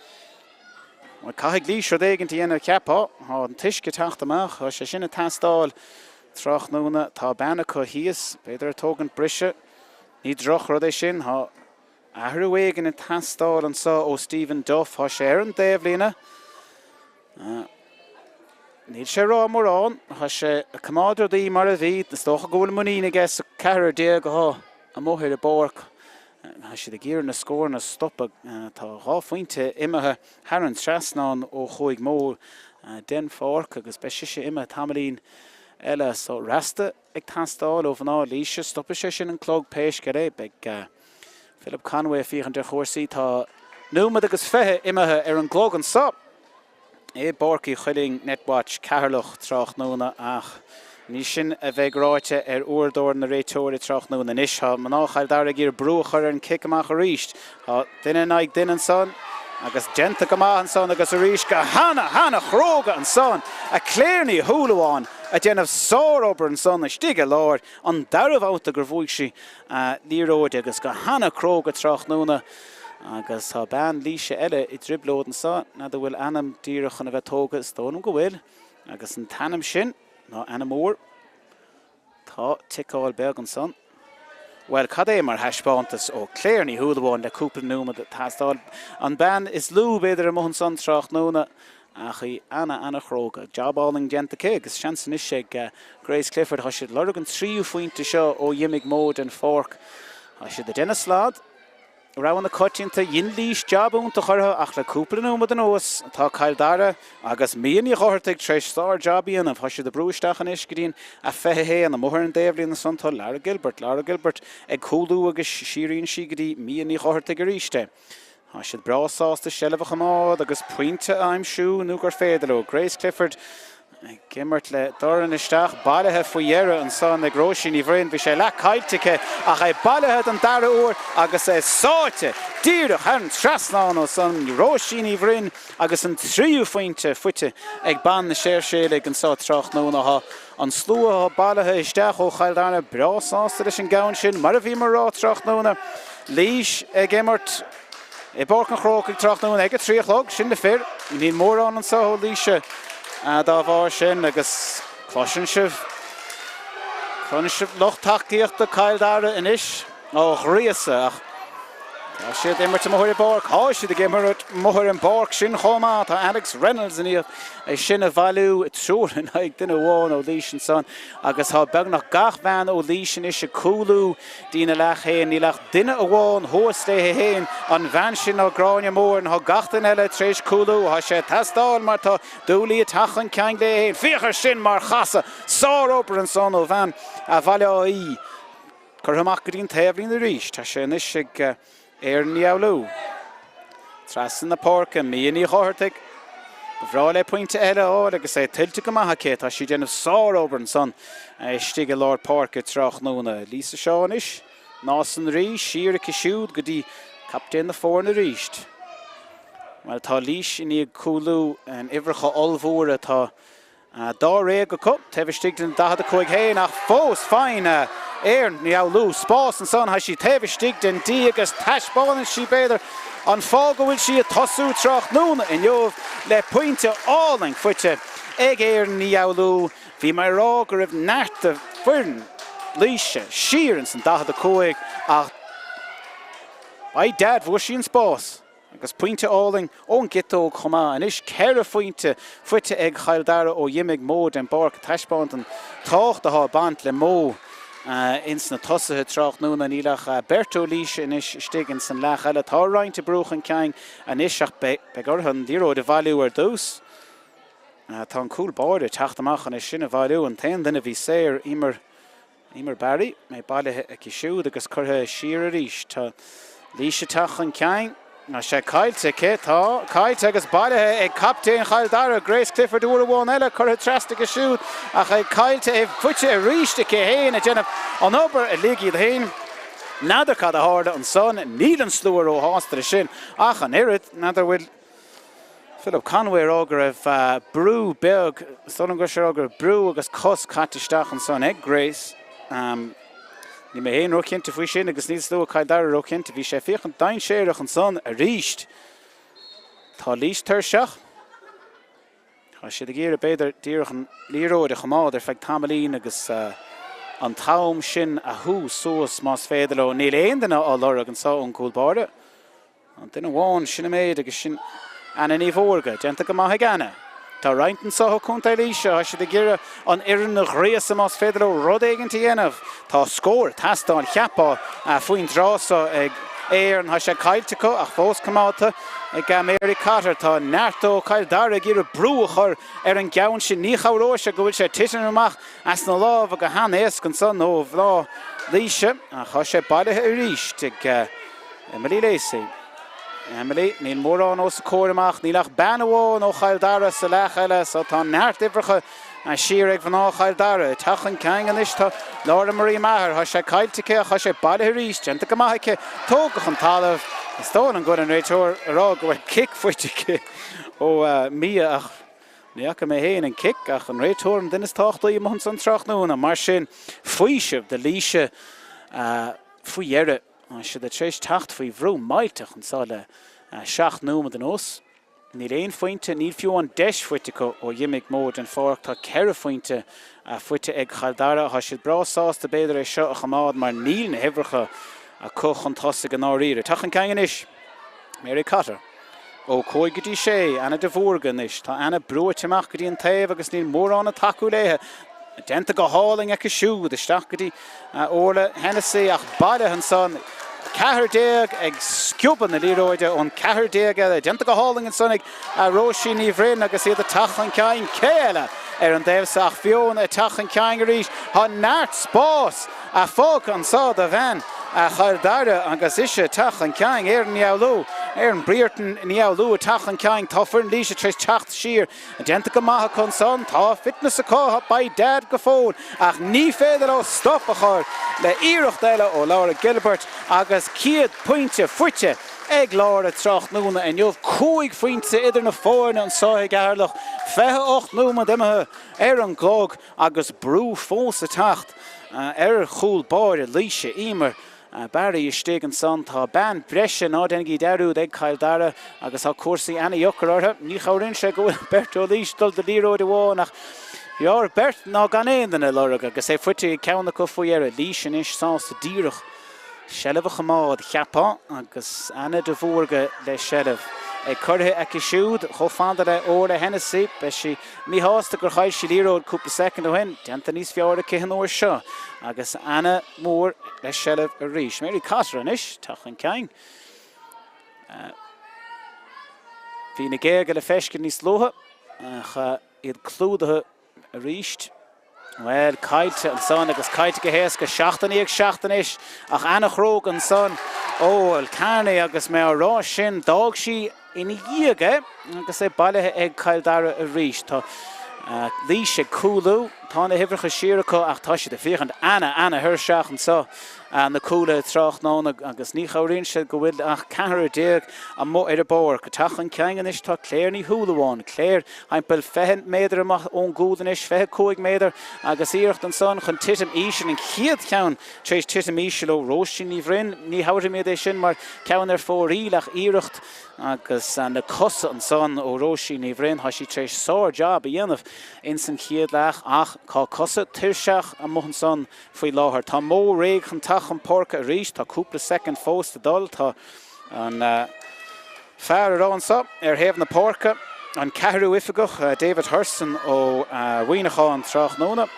Bhuel, caithfidh Laois rud éigin a dhéanamh, cheapfá. Tá an t-uisce ag teacht amach, tá sé sin ag teastáil tráthnóna. Tá bean acu thíos, b'fhéidir ag tógaint briseadh. Ní drochrud é sin. Tá athrú éigin ag teastáil anseo ó Stephen Duff. Tá sé ar an dtaobhlíne. Níl sé ag rá mórán. Tá sé ag coimeád rudaí mar a bhí. Is dócha go bhfuil muinín aige sa cheathrar atá amuigh ar an bpáirc. Tá siad ag iarraidh na scóranna a stopadh. Tá 2 phointe imithe thar an trasnán ó chuaigh Mo den pháirc agus beidh sise imithe tamaillín eile. So rest ag teastáil ó mhná Laoise. Stopfaidh sé sin an clog pé scéal é. Beidh Philip Conway ag féachaint ar chúrsaí. Tá nóiméad agus 20 imithe ar an gclog anso i bPáirc Uí Chuilinn, Netwatch Ceatharlach tráthnóna ach ní sin a bheidh ráite ar uaireadóir na réiteoirí tráthnóna. Anois tá mná Chill Dara ag iarraidh brú a chur ar an cic amach arís. Tá duine in aghaidh duine ansan agus déanta go maith ansan agus arís go hana, hana chróga ansan a Claire Ní Shúilleabháin ag déanamh sár-obair ansan istigh i lár an dara babhta gur bhuaigh sí liathróid agus go hana cróga tráthnóna agus tá bean Laoise eile i dtrioblóid anso, n'fheadar bhfuil ainm díreach chun a bheith tógtha, is dóigh liom go bhfuil agus an t-ainm sin ná ainm mór. Tá ticeáil beag ansan. Bhuel, cad é mar thaispeántas ó Claire Ní Shúilleabháin le cúpla nóiméad ag teastáil. An bean is lú, b'fhéidir, amuigh ansan tráthnóna ach í ana, ana chróga. Jab álainn déanta aici agus seans anois ag Grace Clifford. Tá siad ag lorg an tríú phointe seo ó dh'imigh Mo den pháirc. Tá siad ag déanamh slad. Rogha na coitianta, dhein Laois jab iontach orthu ach le cúpla nóiméad anuas tá Cill Dara agus Mia Ní Dhochartaigh tar éis sár jab a dhéanamh. Tá siad ag brú isteach anois go dtí an 21. Amuigh ar an dtaobhlíne ansan tá Lara Gilbert. Lara Gilbert ag cúlú agus síoraíonn sí go dtí Mia Ní Dhochartaigh arís é. Tá siad breá sásta seilbh a choimeád agus pointe a aimsiú nó gur féidir leo. Grace Clifford. Ag imirt le dorn isteach, bailithe faoi dheireadh ansan ag Róisín Ní Bhroin. Bhí sé leath caillte aici ach é bailithe don dara huair agus é sáite díreach thar an trasnán ansan. Róisín Ní Bhroin agus an tríú phointe faighte ag bean na Séirséalaigh anso tráthnóna. Tá an slua atá bailithe isteach ó Chill Dara breá sásta leis an gceann sin, mar a bhíomar a rá tráthnóna. Laois ag imirt. I bPáirc an Chrócaigh tráthnóna ag a 3 a chlog, sin na fir. Níl mórán anseo ó Laoise dá bharr sin agus cloiseann sibh, cloiseann sibh lucht tacaíochta Chill Dara anois á ghríosadh ach tá siad ag imirt amuigh ar an bpáirc, tá siad ag imirt amuigh ar an bpáirc sin chomh maith. Tá Alex Reynolds i ndiaidh é sin a bhailiú, triúr in aghaidh duine amháin ó Laois ansan agus tá beagnach gach bean ó Laois anois ag cúlú dtína leath féin. Níl ach duine amháin thuas léi féin, an bhean sin ná Gráinne Moore. Tá gach duine eile tar éis cúlú. Tá sé ag teastáil mar tá Dooley ag teacht chun cinn léi féin. Féach air sin mar chasadh! Sár-obair ansan ó bhean Bhaile Átha Í. Curtha amach go dtí an taobhlíne arís. Tá sé anois ag Erin Ní Fhoghlú. Trasna na páirce, Mia Ní Dhochartaigh. Ba bhreá léi pointe eile a fháil agus é tuillte go maith aici. Tá sí ag déanamh sár-obair ansan istigh i lár páirce tráthnóna. Lisa Shaw anois, Nás an Rí, siar aici siúd go dtí captaen na foirne arís. Bhuel, tá Laois i ndiaidh cúlú in uimhreacha ollmhóra. Tá Dáréag acu taobh istigh den 45 féin ach fós faigheann Erin Ní Fhoghlú spás ansan. Tá sí taobh istigh den D agus taispeánann sí, b'fhéidir, an fáth go bhfuil sí ag tosú tráthnóna inniu le pointe álainn faighte ag Erin Ní Fhoghlú. Bhí mé ag rá go raibh neart de foireann Laoise siar ins an 45 ach by dad bhfuair sí an spás. Agus pointe álainn ón gciotóg chomh maith. Anois 4 phointe faighte ag Chill Dara ó d'imigh Mo den bpáirc. Taispeáint an tábhacht atá ag baint le Mo ins na tosaithe tráthnóna. Níl ach beirt ó Laois anois istigh ins an leath eile. Tá roinnt ag brú chun cinn anois ach beidh orthu an liathróid a bhailiú ar dtús. Tá an cúl báire ag teacht amach chun é sin a bhailiú. An t-aon duine a bhí saor, Emer. Emer Barry, é bailithe aici siúd agus curtha siar arís. Tá Laois ag teacht chun cinn. Tá sé caillte aici. Tá caillte agus bailithe ag captaen Chill Dara, Grace Clifford uair amháin eile curtha trasna aici siúd ach é caillte, é faighte arís aici féin ag déanamh an obair uilig iad féin. N'fheadar cad a tharla ansan. Níl an slua róshásta leis sin ach an oiread. N'fheadar bhfuil Philip Conway ag rá go raibh brú beag, is dóigh liom go raibh sé ag rá go raibh brú agus cos caite isteach ansan ag Grace. Níl mé féin róchinnte faoi sin agus níl slua Chill Dara róchinnte. Bhí sé ag féachaint dainséarach ansan arís. Tá Laois tuirseach. Tá siad ag iarraidh b'fhéidir díreach an liathróid a choimeád ar feadh tamaillín agus an t-am sin a shú suas más féidir leo. Níl aon duine á lorg anseo ón gcúl báire. An duine amháin, sin an méid, agus sin Anna Ní Mhórdha. Déanta go maith ag Anna. Tá roinnt anseo ó Chontae Laoise. Tá siad ag iarraidh an fhoireann a ghríosadh más féidir leo rud éigint a dhéanamh. Tá scór ag teastáil, cheapfá, faoin dtráth seo ag Éirinn. Tá sé caillte acu ach fós coimeádta ag Mary Cotter. Tá neart ó Chill Dara ag iarraidh brú a chur ar an gceann sin. Ní chabhróidh sé go bhfuil sé ag titim amach as na lámha go han-éasca ansan ó mhná Laoise ach tá sé bailithe arís ag Emily Lacey. Emily, níl mórán os a comhair amach, níl ach bean amháin ó Chill Dara sa leath eile so tá neart uimhreacha siar ag mná Chill Dara. Ag teacht chun cinn anois tá Laura Marie Maher, tá sé caillte aici ach tá sé bailithe arís, déanta go maith aici, tógtha chun talaimh. Is dóigh liom go bhfuil an réiteoir ag rá go bhfuil cic faighte aici ó Mia ach ní fhaca mé féin an cic ach an réiteoir an duine is tábhachtaí amuigh ansan tráthnóna. Mar sin, faoiseamh do Laoise faoi dheireadh. Tá siad tar éis teacht faoi bhrú millteach anseo le 7 nóiméad anuas. Níl aon phointe, níl fiú an deis faighte acu ó d'imigh Mo den pháirc. Tá 4 phointe faighte ag Chill Dara. Tá siad breá sásta b'fhéidir é seo a choimeád mar níl na huimhreacha acu chun tosaigh i ndáiríre. Teacht chun cinn anois, Mary Cotter. Ó 5 go dtí 6, Anna de Bhúrga anois. Tá Anna brúite amach go dtí an taobh agus níl mórán ag tacú léithe. Déanta go hálainn aici siúd, isteach go dtí Orla Hennessy ach bailithe ansan. 14 ag sciobadh na liathróide ón 14 eile. Déanta go hálainn ansan ag Róisín Ní Bhroin agus iad ag teacht chun cinn. Cé eile ar an dtaobh seo ach Fiona ag teacht chun cinn arís. Tá neart spás fágtha anso do bhean Chill Dara agus ise ag teacht chun cinn. Erin Ní Fhoghlú. Erin Brereton Ní Fhoghlú ag teacht chun cinn. Tá foireann Laoise tar éis teacht siar. Déanta go maith acu ansan. Tá fitness acu by dad go fóill ach ní féidir leo stop a chur le iarracht eile ó Laura Gilbert agus céad pointe faighte ag Laura tráthnóna inniu. 5 phointe idir na foirne anseo i gCeatharlach. 28 nóiméad imithe ar an gclog agus brú fós ag teacht ar chúl báire Laoise, Emer Barry istigh ansan. Tá bean breise, ná déanaigí dearúd, ag Cill Dara agus tá cúrsaí ana-dheacair orthu. Ní chabhraíonn sé go bhfuil beirt ó Laois ag dul do liathróid amháin ach b'fhearr beirt ná gan aon duine a lorg agus é faighte ag ceann acu faoi dheireadh. Laois anois sásta díreach seilbh a choimeád, cheapfá, agus Anna de Bhúrca le seilbh ag curtha aici siúd chomh fada le Orla Hennessy. Beidh sí míshásta gur chaill sí liathróid cúpla soicind ó shin. Déanta níos fearr aici an uair seo agus Anna Moore le seilbh arís. Mary Cotter anois, teacht chun cinn. Bhí na géaga le feiscint níos luaithe ach iad clúdaithe arís. Bhuel, caillte ansan agus caillte go héasca, 7 i ndiaidh 7 anois ach ana-chróga ansan ó Kearney agus mé á rá sin, d'fhág sí ina dhiaidh é agus é bailithe ag Cill Dara arís. Tá Laois ag cúlú, tá na huimhreacha siar acu ach tá siad ag féachaint ana, ana-thuirseach anseo na cúlaithe tráthnóna agus ní chabhraíonn sé go bhfuil ach ceathrar déag amuigh ar an bpáirc. Ag teacht chun cinn anois tá Claire Ní Shúilleabháin. Claire timpeall 20 méadar amach ón gcúl anois, 25 méadar agus iarracht ansan chun titim íseal, an chéad cheann tar éis titim íseal ó Róisín Ní Bhroin. Ní thabharfaimid é sin mar ceann ar fóraoil ach iarracht agus na cosa ansan ó Róisín Ní Bhroin. Tá sí tar éis sár-jab a dhéanamh ins an chéad leath ach tá cosa tuirseach amuigh ansan Faoi láthair, tá Mo réidh chun teacht chun páirce arís. Tá cúpla soicind fós le dul. Tá an fear a raibh anseo ar thaobh na páirce, an ceathrú oifigeach, David Thurston ó Mhuineachán tráthnóna,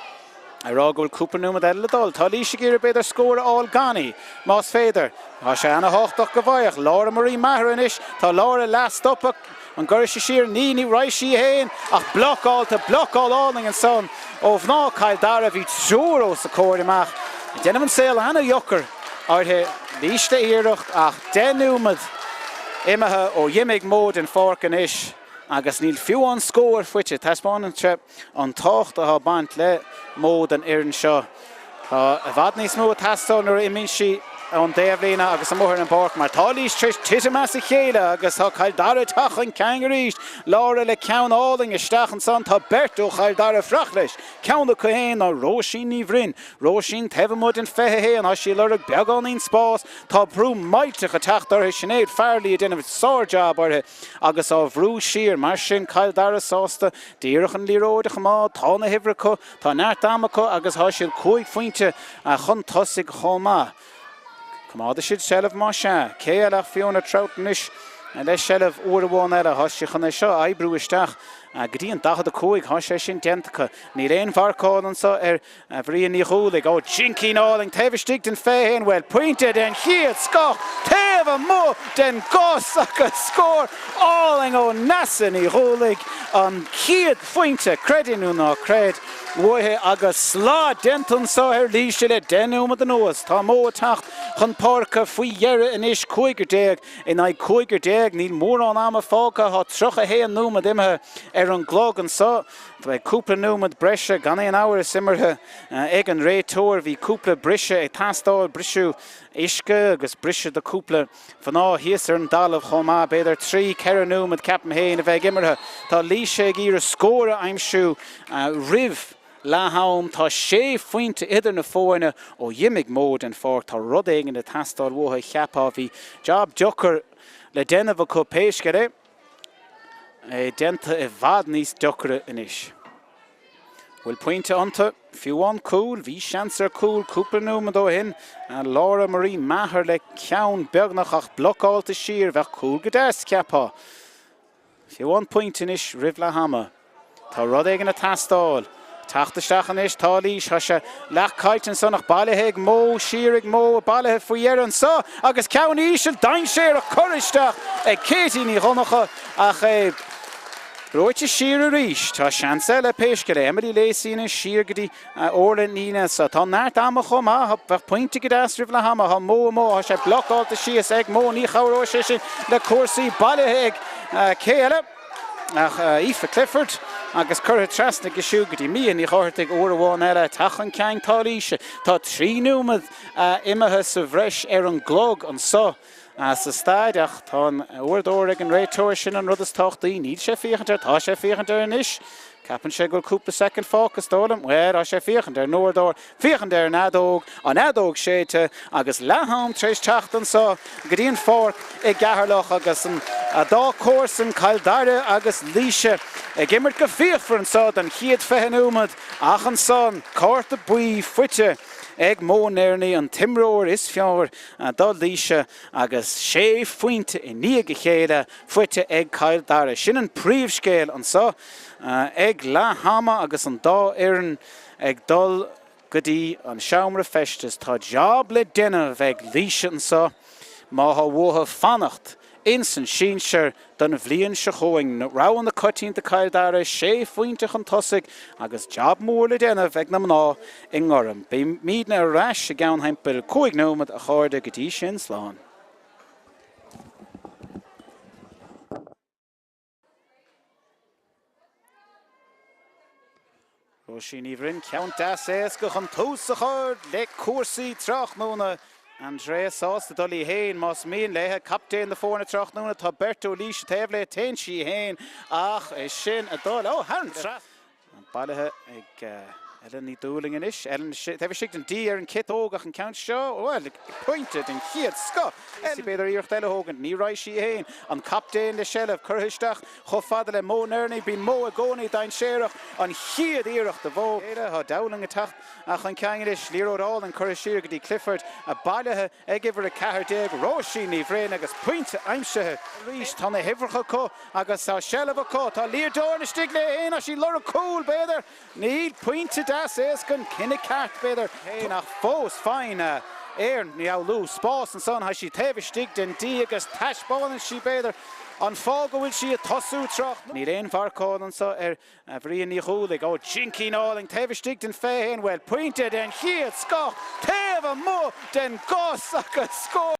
ag rá go bhfuil cúpla nóiméad eile le dul. Tá Laois ag iarraidh b'fhéidir scór a fháil gan í, más féidir. Tá sé ana-thábhachtach go bhfaigheadh Laura Marie Maher anois. Tá Laura leath-stoptha. An gcuirfidh sí siar? Ní, ní raghaidh sí féin ach blocáilte, blocáil álainn ansan ó mhná Chill Dara. Bhí triúr os a comhair amach ag déanamh an saol ana-dheacair uirthi. Laois le iarracht ach 10 nóiméad imithe ó dh'imigh Mo den pháirc anois agus níl fiú amháin scór faighte. Taispeánann sé an tábhacht atá ag baint le Mo don fhoireann seo. Tá i bhfad níos mó ag teastáil nuair a imíonn sí ón dtaobhlíne agus amuigh ar an bpáirc mar tá Laois tar éis titim as a chéile agus tá Cill Dara ag teacht chun cinn arís. Laura le ceann álainn isteach ansan. Tá beirt ó Chill Dara ag fuireach leis. Ceann acu féin ná Róisín Ní Bhroin. Róisín taobh amuigh den 21. Tá sí ag lorg beagáinín spás. Tá brú millteach ag teacht uirthi. Sinéad Farrelly ag déanamh sár-jab uirthi. agus á bhrú siar. Mar sin, Cill Dara sásta díreach an liathróid a choimeád. Tá na huimhreacha acu, tá neart ama acu agus tá siad cúig phointe chun tosaigh chomh maith. Coimeádfaidh siad seilbh más ea. Cé eile ach Fiona Troughton anois le seilbh uair amháin eile. Tá sí chun é seo a oibriú isteach go dtí an 45. Tá sé sin déanta acu. Níl aon mharcáil anseo ar Bhrian Ní Dhúlaigh, ó Jinkeen álainn taobh istigh den 21, bhuel, pointe den chéad scoth taobh amuigh den gcos agus scór álainn ó Neasa Ní Dhúlaigh, an chéad phointe, creid é nó ná creid, uaithi agus slad déanta anseo ar Laois le 10 nóiméad anuas. Tá Mo ag teacht chun páirce faoi dheireadh anois, cúigear déag in aghaidh cúigear déag, níl mórán ama fágtha, tá 31 nóiméad imithe ar an gclog anseo. Beidh cúpla nóiméad breise gan aon amhras imeartha ag an réiteoir. Bhí cúpla briseadh ag teastáil, briseadh uisce agus briseadh do cúpla mná thíos ar an dtalamh chomh maith. B'fhéidir 3, 4 nóiméad ceapaim féin a bheidh imeartha. Tá Laois ag iarraidh scór a aimsiú roimh leath am. Tá sé phointe idir na foirne ó dh'imigh Mo den pháirc. Tá rud éigin ag teastáil uathu, cheapfá. Bhí jab deacair le déanamh acu pé scéal é. É déanta i bhfad níos deacra anois. Bhfuil pointe iontu? Fiú amháin cúl. Bhí seans ar cúl cúpla nóiméad ó shin. Laura Marie Maher le ceann beagnach ach blocáilte siar. Bheadh cúl go deas, cheapfá. Fiú amháin pointe anois roimh leath ama. Tá rud éigin ag teastáil. Teacht isteach anois, tá Laois, tá sé leath caillte ansan ach bailithe ag Mo, siar ag Mo, bailithe faoi dheireadh anso agus ceann íseal dainséarach curtha isteach ag Katie Ní Dhonncha ach é Reoite siar arís. Tá seans eile pé scéal é. Emily Lacey anois siar go dtí Orla Ní Neasa. Tá neart ama chomh maith. Bheadh pointe go deas roimh leath ama. Tá Mo amuigh. Tá sé blocáilte síos ag Mo. Ní chabhróidh sé sin le cúrsaí. Bailithe ag cé eile ach Aoife Clifford agus curtha trasna aici siúd go dtí Mia Ní Dhochartaigh uair amháin eile. Teacht chun cinn tá Laoise. Tá 3 nóiméad imithe sa bhreis ar an gclog anso. sa staid ach tá an uaireadóir ag an réiteoir, sin an rud is tábhachtaí. Níl sé ag féachaint air, tá sé ag féachaint air anois. Ceapann sé go bhfuil cúpla soicind fágtha, is dóigh liom. Bhuel, tá sé ag féachaint ar an uaireadóir, féachaint ar an fheadóg, an fheadóg séidte agus leath-am tar éis teacht anso go dtí an pháirc i gCeatharlach agus an dá comharsan, Cill Dara agus Laoise, ag imirt go fíochmhar anso don chéad 20 nóiméad ach ansan, cárta buí faighte ag Mo Nerney, an t-imreoir is fearr do Laoise agus sé phointe i ndiaidh a chéile faighte ag Cill Dara. Sin an príomhscéal anseo ag leath ama agus an dá fhoireann ag dul go dtí an seomra feistis. Tá jab le déanamh ag Laoise anseo má thá uathu fanacht ins an sinsear don bhliain seo chugainn. Rogha na coitianta Cill Dara, sé phointe chun tosaigh agus jab mór le déanamh ag na mná i ngorm. Beimidne ar ais i gceann thimpeall 5 nóiméad a chairde, go dtí sin, slán. Róisín Ní Bhroin, ceann deas éasca chun tús a chur le cúrsaí tráthnóna. Andrea sásta dul í fhéin más mian léi. Captaen na foirne tráthnóna, tá beirt ó Laois taobh léi, téann sí í fhéin ach é sin ag dul ó thar an trasnán. Bailithe ag Ellen Ní Dhúlaing anois. Ellen taobh istigh den D ar an ciotóg ach an ceann seo, bhuel, pointe den chéad scoth. B'fhéidir iarracht eile a thógaint. Ní raghaidh sí fhéin. An captaen le seilbh, curtha isteach chomh fada le Mo Nerney. Bíonn Mo i gcónaí dainséarach. An chéad iarracht do Mho. Tá Dowling ag teacht chun cinn anois. Liathróid álainn curtha siar go dtí Clifford. Bailithe ag uimhir 14, Róisín Ní Bhroin agus pointe aimsithe arís. Tá na huimhreacha acu agus tá seilbh acu. Tá Leah Doran istigh léi fhéin. Tá sí ag lorg cúl, b'fhéidir. Níl. Pointe deas éasca, an cinneadh ceart, b'fhéidir. Féin ach fós faigheann Erin Ní Fhoghlú spás ansan. Tá sí taobh istigh den D agus taispeánann sí, b'fhéidir, an fáth go bhfuil sí ag tosú tráth. Níl aon mharcáil anso ar Bhrian Ní Dhúlaigh. Ó, jincín álainn taobh istigh den 21. Bhuel, pointe den chéad scoth taobh amuigh den gcos agus scór.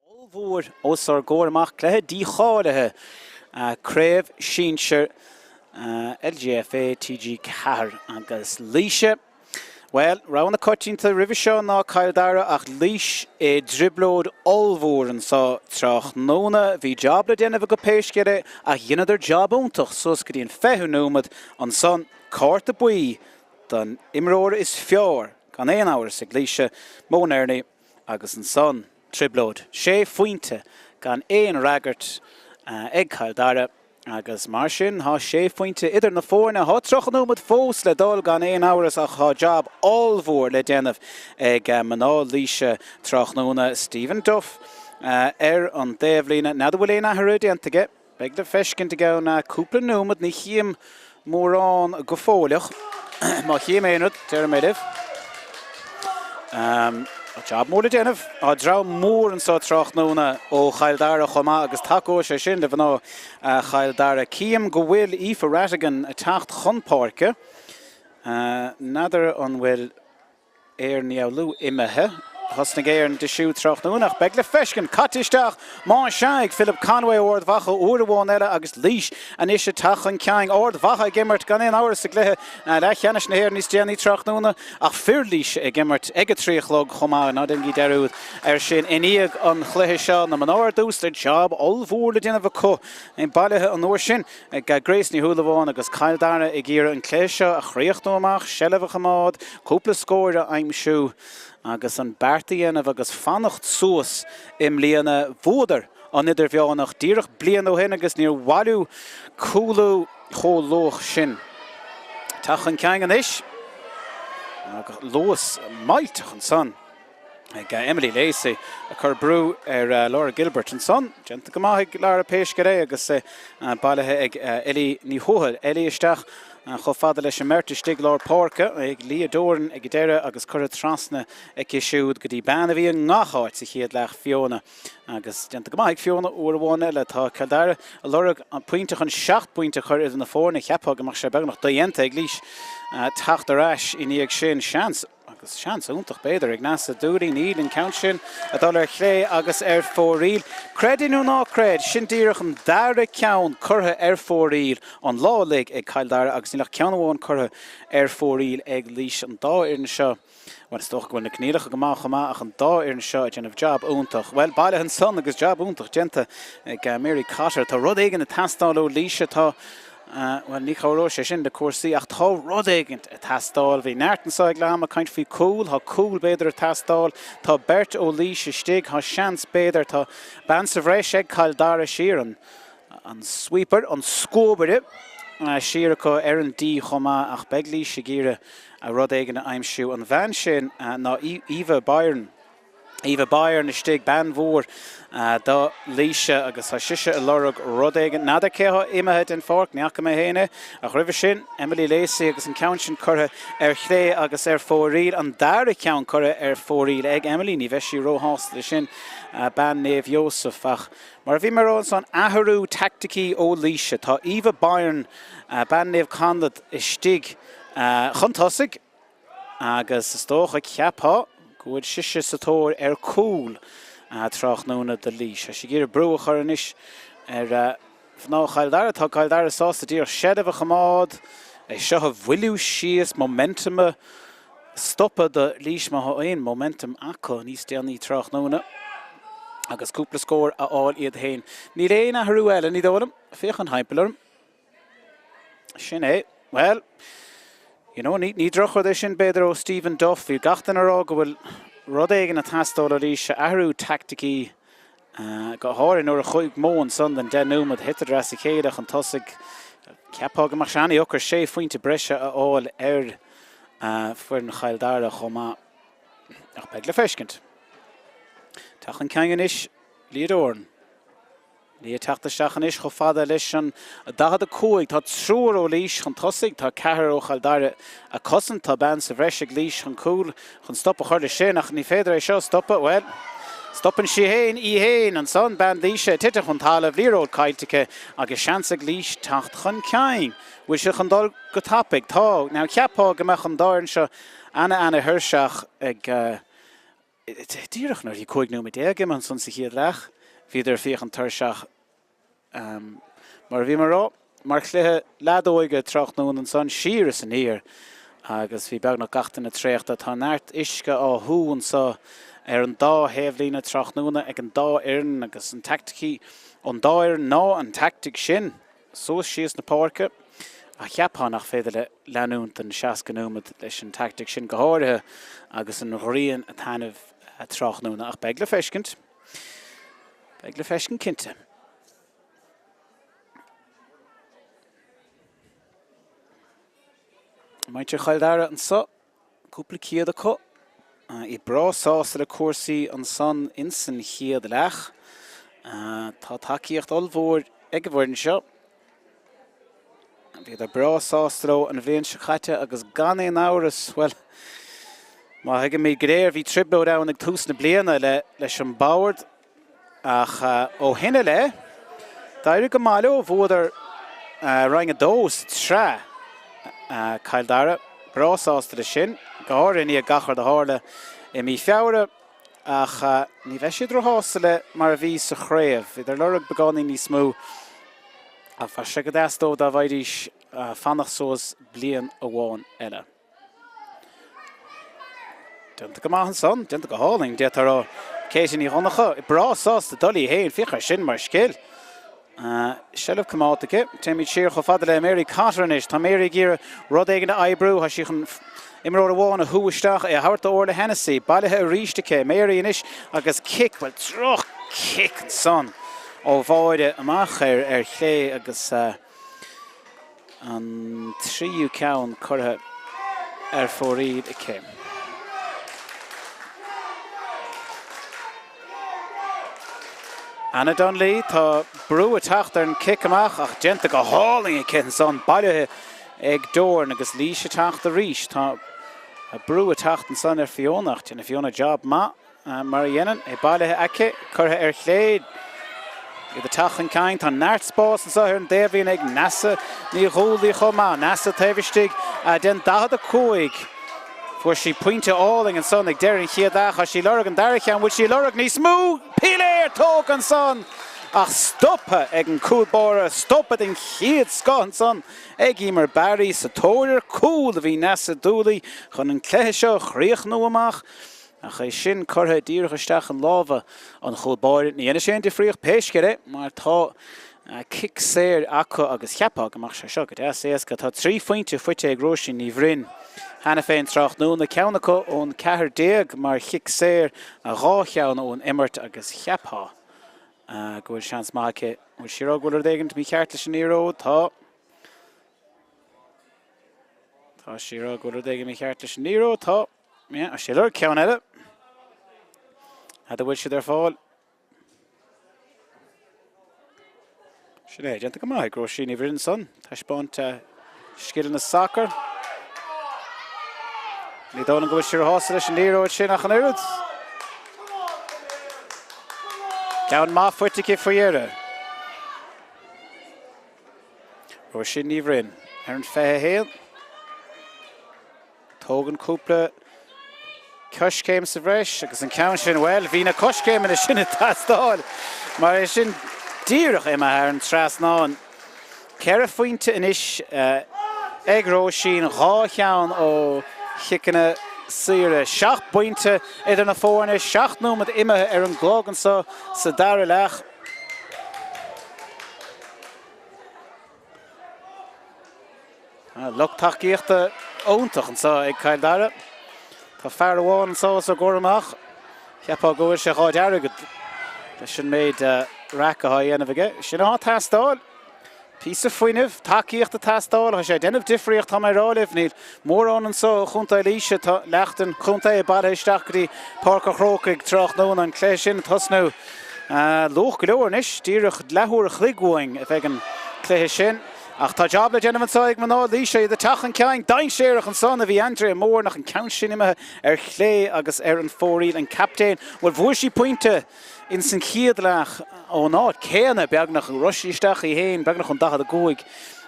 Ollmhór os ár gcomhair amach, cluiche dícháilithe Craobh Shinsir LGFA TG4 agus Laoise, bhuel, rogha na coitianta roimhe seo ná Cill Dara ach Laois i dtrioblóid ollmhór anseo tráthnóna. Bhí jab le déanamh acu pé scéal é ach dheineadar jab iontach suas go dtí an 20ú nóiméad ansan, cárta buí don imreoir is fearr gan aon amhras ag Laoise, Mo Nerney agus ansan trioblóid. Sé phointe gan aon fhreagairt ag Cill Dara agus mar sin tá sé phointe idir na foirne. Tá 30 nóiméad fós le dul gan aon amhras ach tá jab ollmhór le déanamh ag mná Laoise tráthnóna. Stephen Duff ar an dtaobhlíne. N'fheadar bhfuil aon athrú déanta aige. Beidh le feiscint i gceann cúpla nóiméad, ní chím mórán go fóilleach. Má chím aon rud, déarfaidh mé libh. Tá jab mór le déanamh. Tá dream mór anseo tráthnóna ó Chill Dara chomh maith agus tacóidh sé sin le mná Chill Dara. Cím go bhfuil Aoife Ratigan ag teacht chun páirce. N'fheadar an bhfuil Erin Ní Fhoghlú imithe. Thosnaigh Erin di siúd tráthnóna ach beidh le feiscint. Caite isteach, más ea, ag Philip Conway ó Ard Mhacha uair amháin eile agus Laois anois ag teacht chun cinn. Ard Mhacha ag imirt gan aon amhras i gcluiche leathcheannais na hÉireann níos déanaí tráthnóna ach fir Laoise ag imirt ag a 3 a chlog chomh maith. Ná déanaigí dearúd air sin i ndiaidh an chluiche seo. Na mná ar dtús le jab ollmhór le déanamh acu bailithe an uair sin. Ag Grace Ní Shúilleabháin agus Cill Dara ag iarraidh an cluiche seo a chríochnú amach, seilbh a choimeád, cúpla scóir a aimsiú agus an beart a dhéanamh agus fanacht suas i mbliana. Bhuadar an Idirmheánach díreach bliain ó shin agus níor mhaith leo cúlú chomh luath sin. Teacht chun cinn anois agus luas millteach ansan. ag Emily Lacey ag cur brú ar Laura Gilbert ansan. Déanta go maith ag Lara pé scéal é agus é bailithe ag Ellie Ní Thuathail. Ellie isteach chomh fada leis an mbeirt istigh lár páirce ag Leah Doran ag an deireadh agus curtha trasna aici siúd go dtí bean a bhí i ngach áit sa chéad leath, Fiona. Agus déanta go maith ag Fiona uair amháin eile. Tá Cill Dara ag lorg an pointe chun seacht bpointe a chur idir na foirne. Cheapfá go mbeadh sé beagnach dodhéanta ag Laois teacht ar ais i ndiaidh sin. Seans. Agus seans iontach, b'fhéidir, ag Neasa Dooley. Níl an ceann sin ag dul ar chlé agus ar fóraoil. Creid é nó ná creid, sin díreach an dara ceann curtha ar fóraoil an lá uilig ag Cill Dara agus níl ach ceann amháin curtha ar fóraoil ag Laois. An dá fhoireann seo, bhuel, is dócha go bhfuil na coinníollacha go maith chomh maith ach an dá fhoireann seo ag déanamh jab iontach. Bhuel, bailithe ansan agus jab iontach déanta ag Mary Cotter. Tá rud éigin ag teastáil ó Laois. Tá. Bhuel, ní chabhróidh sé sin le cúrsaí ach tá rud éigint ag teastáil. Bhí neart anseo ag leath ama ag caint faoi cúl. Tá cúl, b'fhéidir, ag teastáil. Tá beirt ó Laois istigh. Tá seans, b'fhéidir. Tá bean sa bhreis ag Cill Dara siar. An, an sweeper, an scuabaire siar acu ar an D chomh maith ach beidh Laois ag iarraidh rud éigin a aimsiú. An bhean sin ná Eva Byron. Eva Byron istigh, bean mhór do Laois agus tá sise ag lorg rud éigin. N'fheadar cé atá imithe den pháirc, ní fhaca mé féin é. Ach roimhe sin, Emily Lacey agus an ceann sin curtha ar chlé agus ar fóraoil. An dara ceann curtha ar fóraoil ag Emily. Ní bheidh sí róshásta leis sin, bean Naomh Iósaf. Ach mar a bhí mé a rá ansan, athrú teaicticí ó Laois. Tá Eva Byron, bean Naomh Conleth, istigh chun tosaigh. Agus is dócha, cheapfá, go bhfuil sise sa tóir ar cúl tráthnóna do Laois. Tá sí ag iarraidh brú a chur anois ar mhná Chill Dara. Tá Cill Dara sásta díreach seilbh a choimeád, é seo a mhoilliú síos, momentum a stopadh do Laois má tá aon momentum acu níos déanaí tráthnóna agus cúpla scór a fháil iad féin. Níl aon athrú eile, ní dóigh liom. Féachaint thimpeall orm. Sin é. Bhuel, you know, ní, ní drochrud é sin b'fhéidir ó Stephen Duff. Bhí gach duine ag rá go bhfuil rud éigin ag teastáil ó Laois, athrú teaicticí, go háirithe nuair a chuaigh mó ansan den 10 nóiméad, thiteadar as a chéile chun tosaigh. Cheapfá go mbeadh sé an-dheacair sé phointe breise a fháil ar foireann Chill Dara chomh maith. Ach beidh le feiscint. Teacht chun cinn anois, Leah Doran. Leah ag teacht isteach anois chomh fada leis an 45. Tá triúr ó Laois chun tosaigh, tá ceathrar ó Chill Dara ag cosaint. Tá bean sa bhreis ag Laois chun cúl chun stop a chur leis sin ach ní féidir é seo a stopadh. Bhuel, stopann sí féin í féin ansan, bean Laoise ag titim chun talaimh, liathróid caillte aici agus seans ag Laois teacht chun cinn. Bhfuil siad chun dul go tapaidh? Tá. Now cheapfá go mbeadh an dá fhoireann seo ana-ana thuirseach ag. Díreach nuair a bhí 15 nóiméad imithe ansan sa chéad leath, bhíodar ag féachaint tuirseach. Mar a bhí mé a rá, mar chluiche leadóige tráthnóna ansan, siar is aniar agus bhí beagnach gach duine traochta. Tá neart uisce á shú anso ar an dá thaobhlíne tráthnóna ag an dá fhoireann agus an teaictic ón dá fhoireann ná an teaictic sin. Suas síos na páirce, ach cheapfá nach féidir le leanúint don 60 nóiméad leis an teaictic sin, go háirithe agus an ghrian ag taitneamh tráthnóna. Ach beidh le feiscint. Beidh le feiscint cinnte. Muintir Chill Dara anso. Cúpla céad acu. Iad breá sásta le cúrsaí ansan insan chéad leath. Tá tacaíocht ollmhór ag an bhfoireann seo. Bhíodar breá sásta leo an bhliain seo caite agus gan aon amhras, bhuel, má thuigimid go léir, bhí trioblóid ann ag tús na bliana leis an bord. Ach ó shin i leith, d'éirigh go maith leo. Bhuadar Roinn 2 sa tsraith. Cill Dara breá sásta leis sin, go háirithe i ndiaidh gach rud a tharla i mí Feabhra. Ach ní bheidh siad róshásta le mar a bhí sa chraobh. Bhíodar ag lorg beagáinín níos mó. Ach bheadh sé go deas dóibh dá bhfaighidís fanacht suas bliain amháin eile. Déanta go maith ansan, déanta go hálainn, d'fhéadfá a rá. Katie Ní Dhonncha breá sásta dul í féin, féach air sin mar scil. Seilbh coimeádta aici. Téimid siar chomh fada le Mary Cotter anois. Tá Mary ag iarraidh rud éigin a oibriú. Tá sí chun imreoir amháin a shú isteach, é a thabhairt do Orla Hennessy. Bailithe arís aici. Mary anois agus cic, bhuel droch chic ansan ó Mháire amach ar ar chlé agus An tríú ceann curtha ar fóraoil aici. Anna Donnelly, tá brú ag teacht ar an cic amach ach déanta go hálainn aici ansan, bailithe ag Doran agus Laois ag teacht arís. Tá brú ag teacht ansan ar Fiona ach déanfaidh Fiona job maith. Mar a dhéanann, é bailithe aici, curtha ar chlé, iad ag teacht chun cinn. Tá neart spáis anseo ar an dtaobhlíne ag Neasa Ní Dhúlaí chomh maith. Neasa taobh istigh den 45. Fuair sí pointe álainn ansan ag deireadh an chéad leath. Tá sí ag lorg an dara ceann. Bhfuil sí ag lorg níos mó? Piléar tógtha ansan ach stoptha ag an cúl báire. Stoptha den chéad scoth ansan ag Emer Barry. Sa tóir ar cúl a bhí Neasa Dooley chun an cluiche seo a chríochnú amach. Ach é sin curtha díreach isteach i lámha an chúl báire, ní dhéanfaidh sé aon difríocht pé scéal é mar tá cic saor acu agus cheapfá go mbeadh sé seo go deas éasca. Tá 3 phointe faighte ag Róisín Ní Bhroin cheana féin tráthnóna, ceann acu ón 14 mar chic saor, dhá cheann ón imirt agus cheapfá go bhfuil seans maith aici. Bhfuil sí ag rá go bhfuil rud éigin mícheart leis an liathróid? Tá. Tá sí ag rá go bhfuil rud éigin mícheart leis an liathróid? Tá. Yeah, tá sí ag lorg ceann eile. N'fheadar bhfuil siad ar fáil. Sin é, déanta go maith ag Róisín Ní Bhroin ansan. Taispeáint scileanna sacair. Ní dóigh liom go bhfuil sí róshásta leis an liathróid sin ach an oiread. Ceann maith faighte aici faoi dheireadh. Róisín Ní Bhroin ar an 21. Tógann cúpla coiscéim sa bhreis agus an ceann sin, bhuel, bhí na coiscéimeanna sin ag teastáil mar é sin díreach imithe thar an trasnán. Ceithre phointe anois ag Róisín, dhá cheann ó chiceanna saora. Seacht bpointe idir na foirne, seacht nóiméad imithe ar an gclog anseo sa dara leath. Lucht tacaíochta iontach anseo ag Cill Dara. Tá fear amháin anseo os ár gcomhair amach. Cheapfá go bhfuil sé dhá deargad leis an méid raic atá á dhéanamh aige. Sin atá ag teastáil. Píosa fuinnimh, tacaíocht ag teastáil. Tá sé ag déanamh difríocht, tá mé ag rá libh. Níl mórán anseo ó Chontae Laoise. Tá leath den chontae bailithe isteach go dtí Páirc an Chrócaigh tráthnóna. An cluiche sin ag tosnú luath go leor anois. Díreach leathuair a chloig uainn a bheidh an cluiche sin. Ach tá jab le déanamh anseo ag mná Laoise, iad ag teacht chun cinn. Dainséarach ansan a bhí Andrea Moore, ach an ceann sin imithe ar chlé agus ar an fóraoil. An captaen, bhuel bhuaigh sí pointe ins an chéad leath ón áit céanna beagnach. Rith sí isteach í féin beagnach ón 45.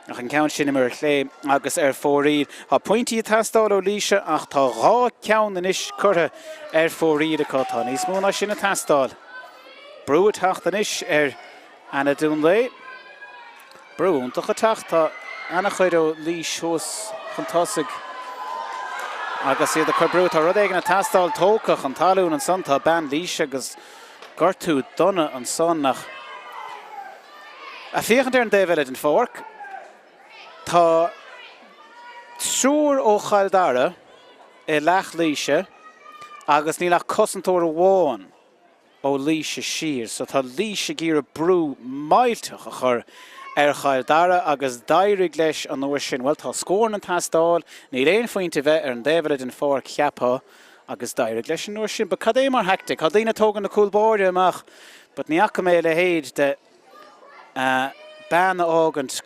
Ach an ceann sin imithe ar chlé agus ar fóraoil. Tá pointí ag teastáil ó Laois ach tá 2 ceann anois curtha ar fóraoil acu. Tá níos mó ná sin ag teastáil. Brú ag teacht anois ar Anna Dúnlaoich. Brú iontach ag teacht. Tá ana-chuid ó Laois thuas chun tosaigh agus iad ag cur brú. Tá rud éigin ag teastáil tógtha chun talún ansan. Tá bean Laoise agus gortú dona ansan ach ag féachaint ar an dtaobh eile den pháirc, tá triúr ó Chill Dara i leath Laoise agus níl ach cosantóir amháin ó Laois siar. So tá Laois ag iarraidh brú millteach a chur ar Chill Dara agus d'éirigh leis an uair sin. Bhuel, tá scóranna ag teastáil, níl aon phointe a bheith ar an dtaobh eile den pháirc cheapfá agus d'éirigh leis an uair sin. But cad é mar thaictic? Tá daoine ag tógaint na cúl báire amach but ní fhaca mé a leithéid de bean a fhágaint,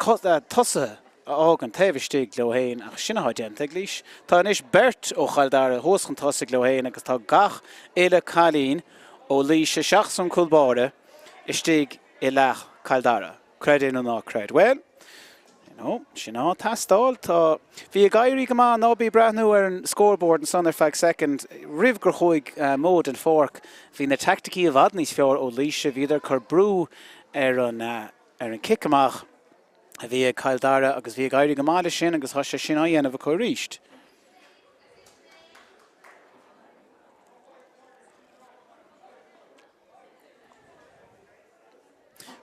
tosaithe a fhágaint taobh istigh leo féin ach sin atá déanta ag Laois. Tá anois beirt ó Chill Dara thuas chun tosaigh leo féin agus tá gach uile cailín ó Laois seachas an cúl báire istigh i leath Chill Dara. Creid é nó ná creid. Bhuel, you know, sin atá ag teastáil. Tá, bhí ag éirí go maith, ná bí ag breathnú ar an scoreboard ansan ar feadh soicind roimh gur chuaigh Mo den pháirc. Bhí na teaicticí i bhfad níos fearr ó Laois, bhíodar ag cur brú ar an, ar an cic amach. a bhí ag Cill Dara agus bhí ag éirí go maith leis sin agus tá sé sin á dhéanamh acu arís.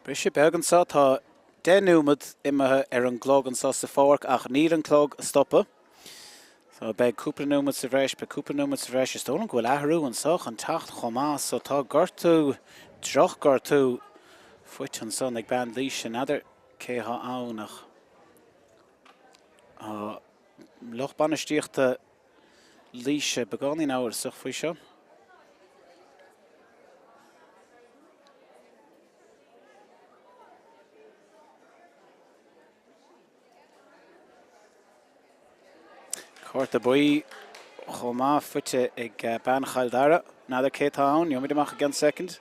Briseadh beag anseo, tá 10 nóiméad imithe ar an gclog anseo sa pháirc ach níl an clog ag stopadh. So beidh cúpla nóiméad sa bhreis, beidh cúpla nóiméad sa bhreis. Is dóigh liom go bhfuil athrú anseo chun teacht chomh maith. So tá gortú, drochghortú faighte ansan ag bean Laoise. N'fheadar cé atá ann ach tá lucht bainistíochta Laoise beagáinín amhrasach faoi seo. Cárta buí chomh maith faighte ag bean Chill Dara. N'fheadar cé atá ann, gheobhaimid amach i gceann soicind.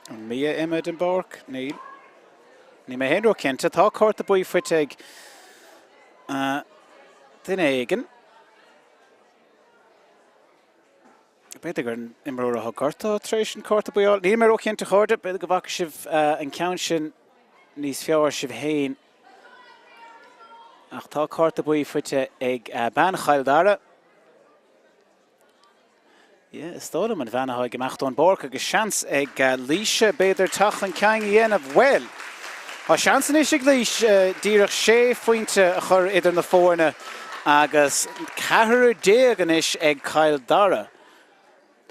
An Mia imithe den bpáirc? Níl. Níl mé féin ró-chinnte. Tá cárta buí faighte ag duine éigin. B'fhéidir gur an imreoir atá gortaithe tar éis an cárta buí a fháil. Níl mé ró-chinnte, a chairde. B'fhéidir go bhfaca sibh an ceann sin níos fearr sibh féin. Ach tá cárta buí faighte ag bean Chill Dara. Yeah, is dóigh liom an bhean atá ag imeacht ón bpáirc agus seans ag Laois b'fhéidir teacht chun cinn a dhéanamh. Bhuel, tá seans anois ag Laois díreach sé phointe a chur idir na foirne agus ceathrar déag anois ag Cill Dara.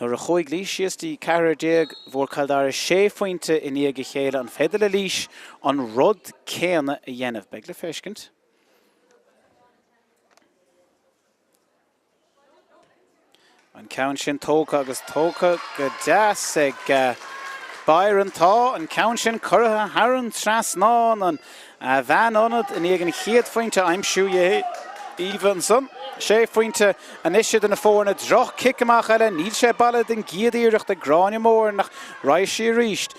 Nuair a chuaigh Laois síos dtí ceathrar déag, bhfuair Cill Dara sé phointe i ndiaidh a chéile. An féidir le Laois an rud céanna a dhéanamh? Beidh le feiscint. An ceann sin tógtha agus tógtha go deas ag Byron. Tá an ceann sin curtha thar an trasnán. An bhean ionaid i ndiaidh an chéad phointe a aimsiú dhi Eva ansan. Sé phointe anois idir na foirne. Droch cic amach eile. Níl sé bailithe den gcéad iarracht ag Gráinne Moran ach raghaidh sí arís.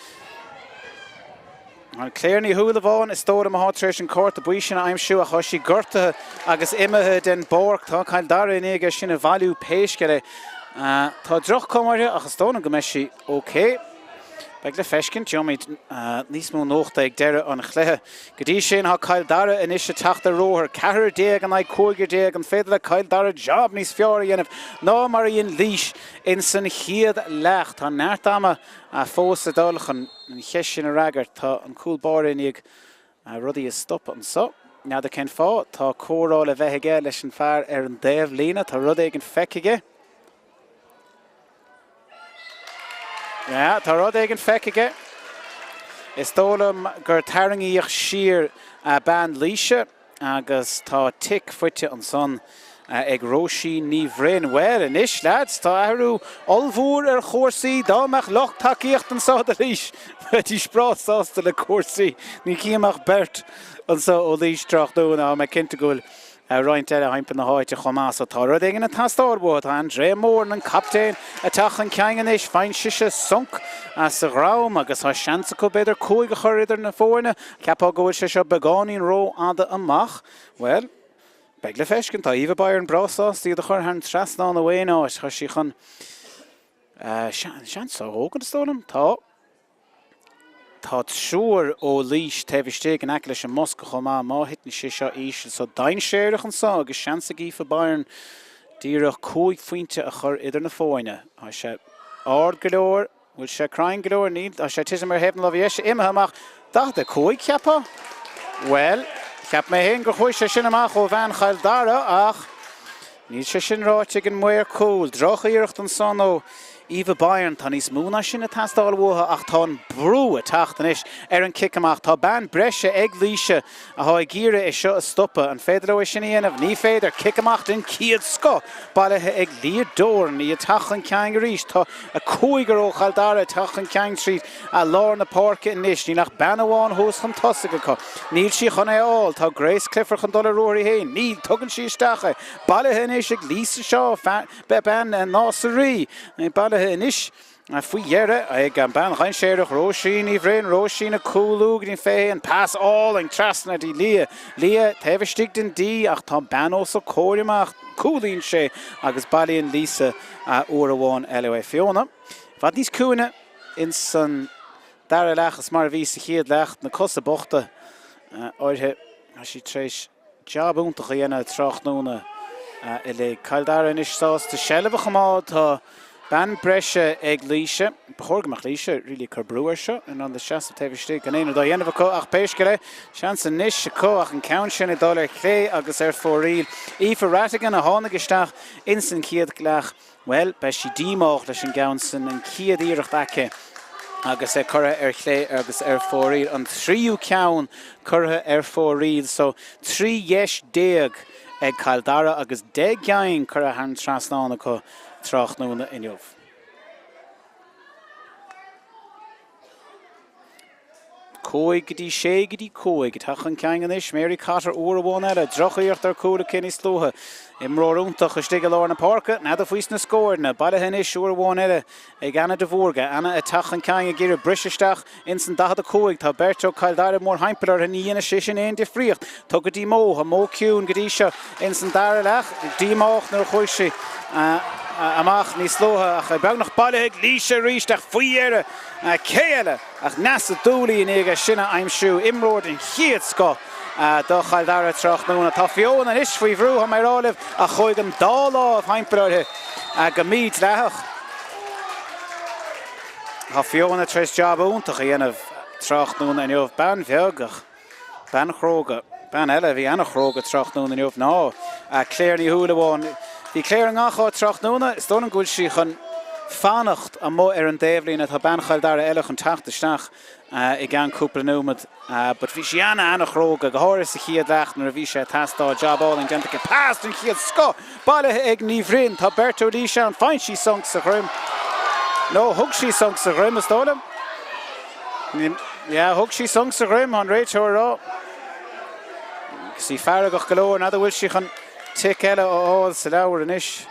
Claire Ní Shúilleabháin, is dóigh liom, atá tar éis an cárta buí sin a aimsiú ach tá sí gortaithe agus imithe den bpáirc. Tá Cill Dara i ndiaidh é sin a bhailiú pé scéal é. Tá droch-chuma uirthi ach is dóigh liom go mbeidh sí ok. Beidh le feiscint. Gheobhaimid níos mó nuachta ag deireadh an chluiche. Go dtí sin, tá Cill Dara anois ag teacht ar ruathar. Ceathrar déag in aghaidh cúigear déag. An féidir le Cill Dara job níos fearr a dhéanamh ná mar a dhein Laois ins an chéad leath? Tá neart ama fós ag dul chun an cheist sin a fhreagairt. Tá an cúl báire i ndiaidh rudaí a stopadh anso. N'fheadar cén fáth. Tá comhrá le bheith aige leis an fear ar an dtaobh líne. Tá rud éigin feicthe aige. Yeah, tá rud éigin feicthe aige. Is dóigh liom gur tarraingíodh siar bean Laoise agus tá tic faighte ansan. ag Róisín Ní Bhroin. Bhuel, anois leaids, tá athrú ollmhór ar chúrsaí. Dá mbeadh lucht tacaíochta anseo do Laois, bheidís breá sásta le cúrsaí. Ní chím ach beirt anseo ó Laois tráthnóna. Tá mé cinnte go bhfuil roinnt eile thimpeall na háite chomh maith so tá rud éigin ag teastáil uathu. Tá Andrea Moran, an captaen, ag teacht chun cinn anois. Faigheann sise sonc sa dhroim agus tá seans acu b'fhéidir cúig a chur idir na foirne. Cheapfá go bhfuil sé seo beagáinín rófhada amach. Bhuel, beidh le feiscint. Tá Eva Byron breá sásta iad a chur thar an trasnán ó aon áit. Tá sí chun seans a thógaint, is dóigh liom. Tá. Tá triúr ó Laois taobh istigh in aice leis an mbosca chomh maith má thiteann sé seo íseal. So dainséarach anseo agus seans ag Aoife Byron díreach 5 phointe a chur idir na foirne. Tá sé ard go leor. Bhfuil sé cruinn go leor? Níl. Tá sé ag titim ar thaobh na láimhe dheise. Imithe amach. 45, cheapfá? Bhuel, cheap mé féin gur chuaigh sé sin amach ó bhean Chill Dara ach níl sé sin ráite ag an maor cúil. Droch-iarracht ansan ó Eva Byron. Tá níos mó ná sin ag teastáil uathu ach tá an brú ag teacht anois ar an cic amach. Tá bean breise ag Laoise atá ag iarraidh é seo a stopadh. An féidir leo é sin a dhéanamh? Ní féidir. Cic amach den chéad scoth bailithe ag Leah Doran. Í ag teacht chun cinn arís. Tá cúigear ó Chill Dara ag teacht chun cinn tríd lár na páirce anois. Níl ach bean amháin thuas chun tosaigh acu. Níl sí chun é a fháil. Tá Grace Clifford chun dul ar ruathar í féin. Níl. Tugann sí isteach é. Bailithe anois ag Lisa Shaw. Bean Nás na Rí. Bailithe anois faoi dheireadh ag an bean dhainséarach Róisín Ní Bhroin. Róisín ag cúlú go dtí an 21. Pas álainn trasna dtí Leah. Leah taobh istigh den D ach tá bean os a comhair amach. Cúlaíonn sé agus bailíonn Lisa uair amháin eile é. Fiona i bhfad níos ciúine ins an dara leath is mar a bhí sa chéad leath. Na cosa bochta uirthi. Tá sí tar éis Jab iontach a dhéanamh tráthnóna uilig. Cill Dara anois sásta seilbh a choimeád. Tá bean breise ag Laoise. Ba chóir go mbeadh Laoise really ag cur brú air seo in ionad seasamh taobh istigh gan aon rud á dhéanamh acu ach pé scéal é, seans anois acu ach an ceann sin ag dul ar chlé agus ar fóraoil. Aoife Ratigan a tháinig isteach ins an chéad leath. Bhuel, beidh sí díomách leis an gceann sin, an chéad iarracht aici agus é curtha ar chlé agus ar fóraoil. An tríú ceann curtha ar fóraoil. So, 13 dheis ag Cill Dara agus 10 gceann curtha thar an trasnán acu tráthnóna inniu. 5 go dtí 6 go dtí 5. Ag teacht chun cinn anois, Mary Cotter uair amháin eile. Drochiarracht ar cúl aici níos luaithe. Imreoir iontach istigh i lár na páirce. N'fheadar faoi sna scóranna. Bailithe anois uair amháin eile ag Anna de Bhúrga. Anna ag teacht chun cinn ag iarraidh briseadh isteach ins an 45. Tá beirt ó Chill Dara mórthimpeall uirthi. Ní dhéanfaidh sé sin aon difríocht. Tugtha go dtí Mo. Tá Mo ciúin go dtí seo ins an dara leath. Díomách nuair a chuaigh sí amach níos luaithe ach beagnach bailithe ag Laoise arís ach faoi dheireadh cé eile ach Neasa Dooley i ndiaidh é sin a aimsiú, imreoir den chéad scoth do Chill Dara tráthnóna. Tá Fiona anois faoi bhrú, tá mé ag rá libh, ach chuaigh an dá lámh thimpeall uirthi go mídhleathach. Tá Fiona tar éis jab iontach a dhéanamh tráthnóna inniu. Bean bheag ach Bean chróga. Bean eile a bhí ana-chróga tráthnóna inniu ná Claire Ní Shúilleabháin. Bhí Claire i ngach áit tráthnóna. Is dóigh liom go bhfuil sí chun fanacht amuigh ar an dtaobhlíne. Tá bean Chill Dara eile chun teacht isteach i gceann cúpla nóiméad. But bhí sí ana-ana-chróga, go háirithe sa chéad leath nuair a bhí sé ag teastáil. Jab álainn déanta aici. Pas den chéad scoth bailithe ag Ní Bhroin. Tá beirt ó Laois ann. Faigheann sí sonc sa dhroim. Nó thug sí sonc sa dhroim, is dóigh liom. Yeah, thug sí sonc sa dhroim, an réiteoir ag rá. Agus í feargach go leor, n'fheadar bhfuil sí chun tic eile a fháil sa leabhar anois.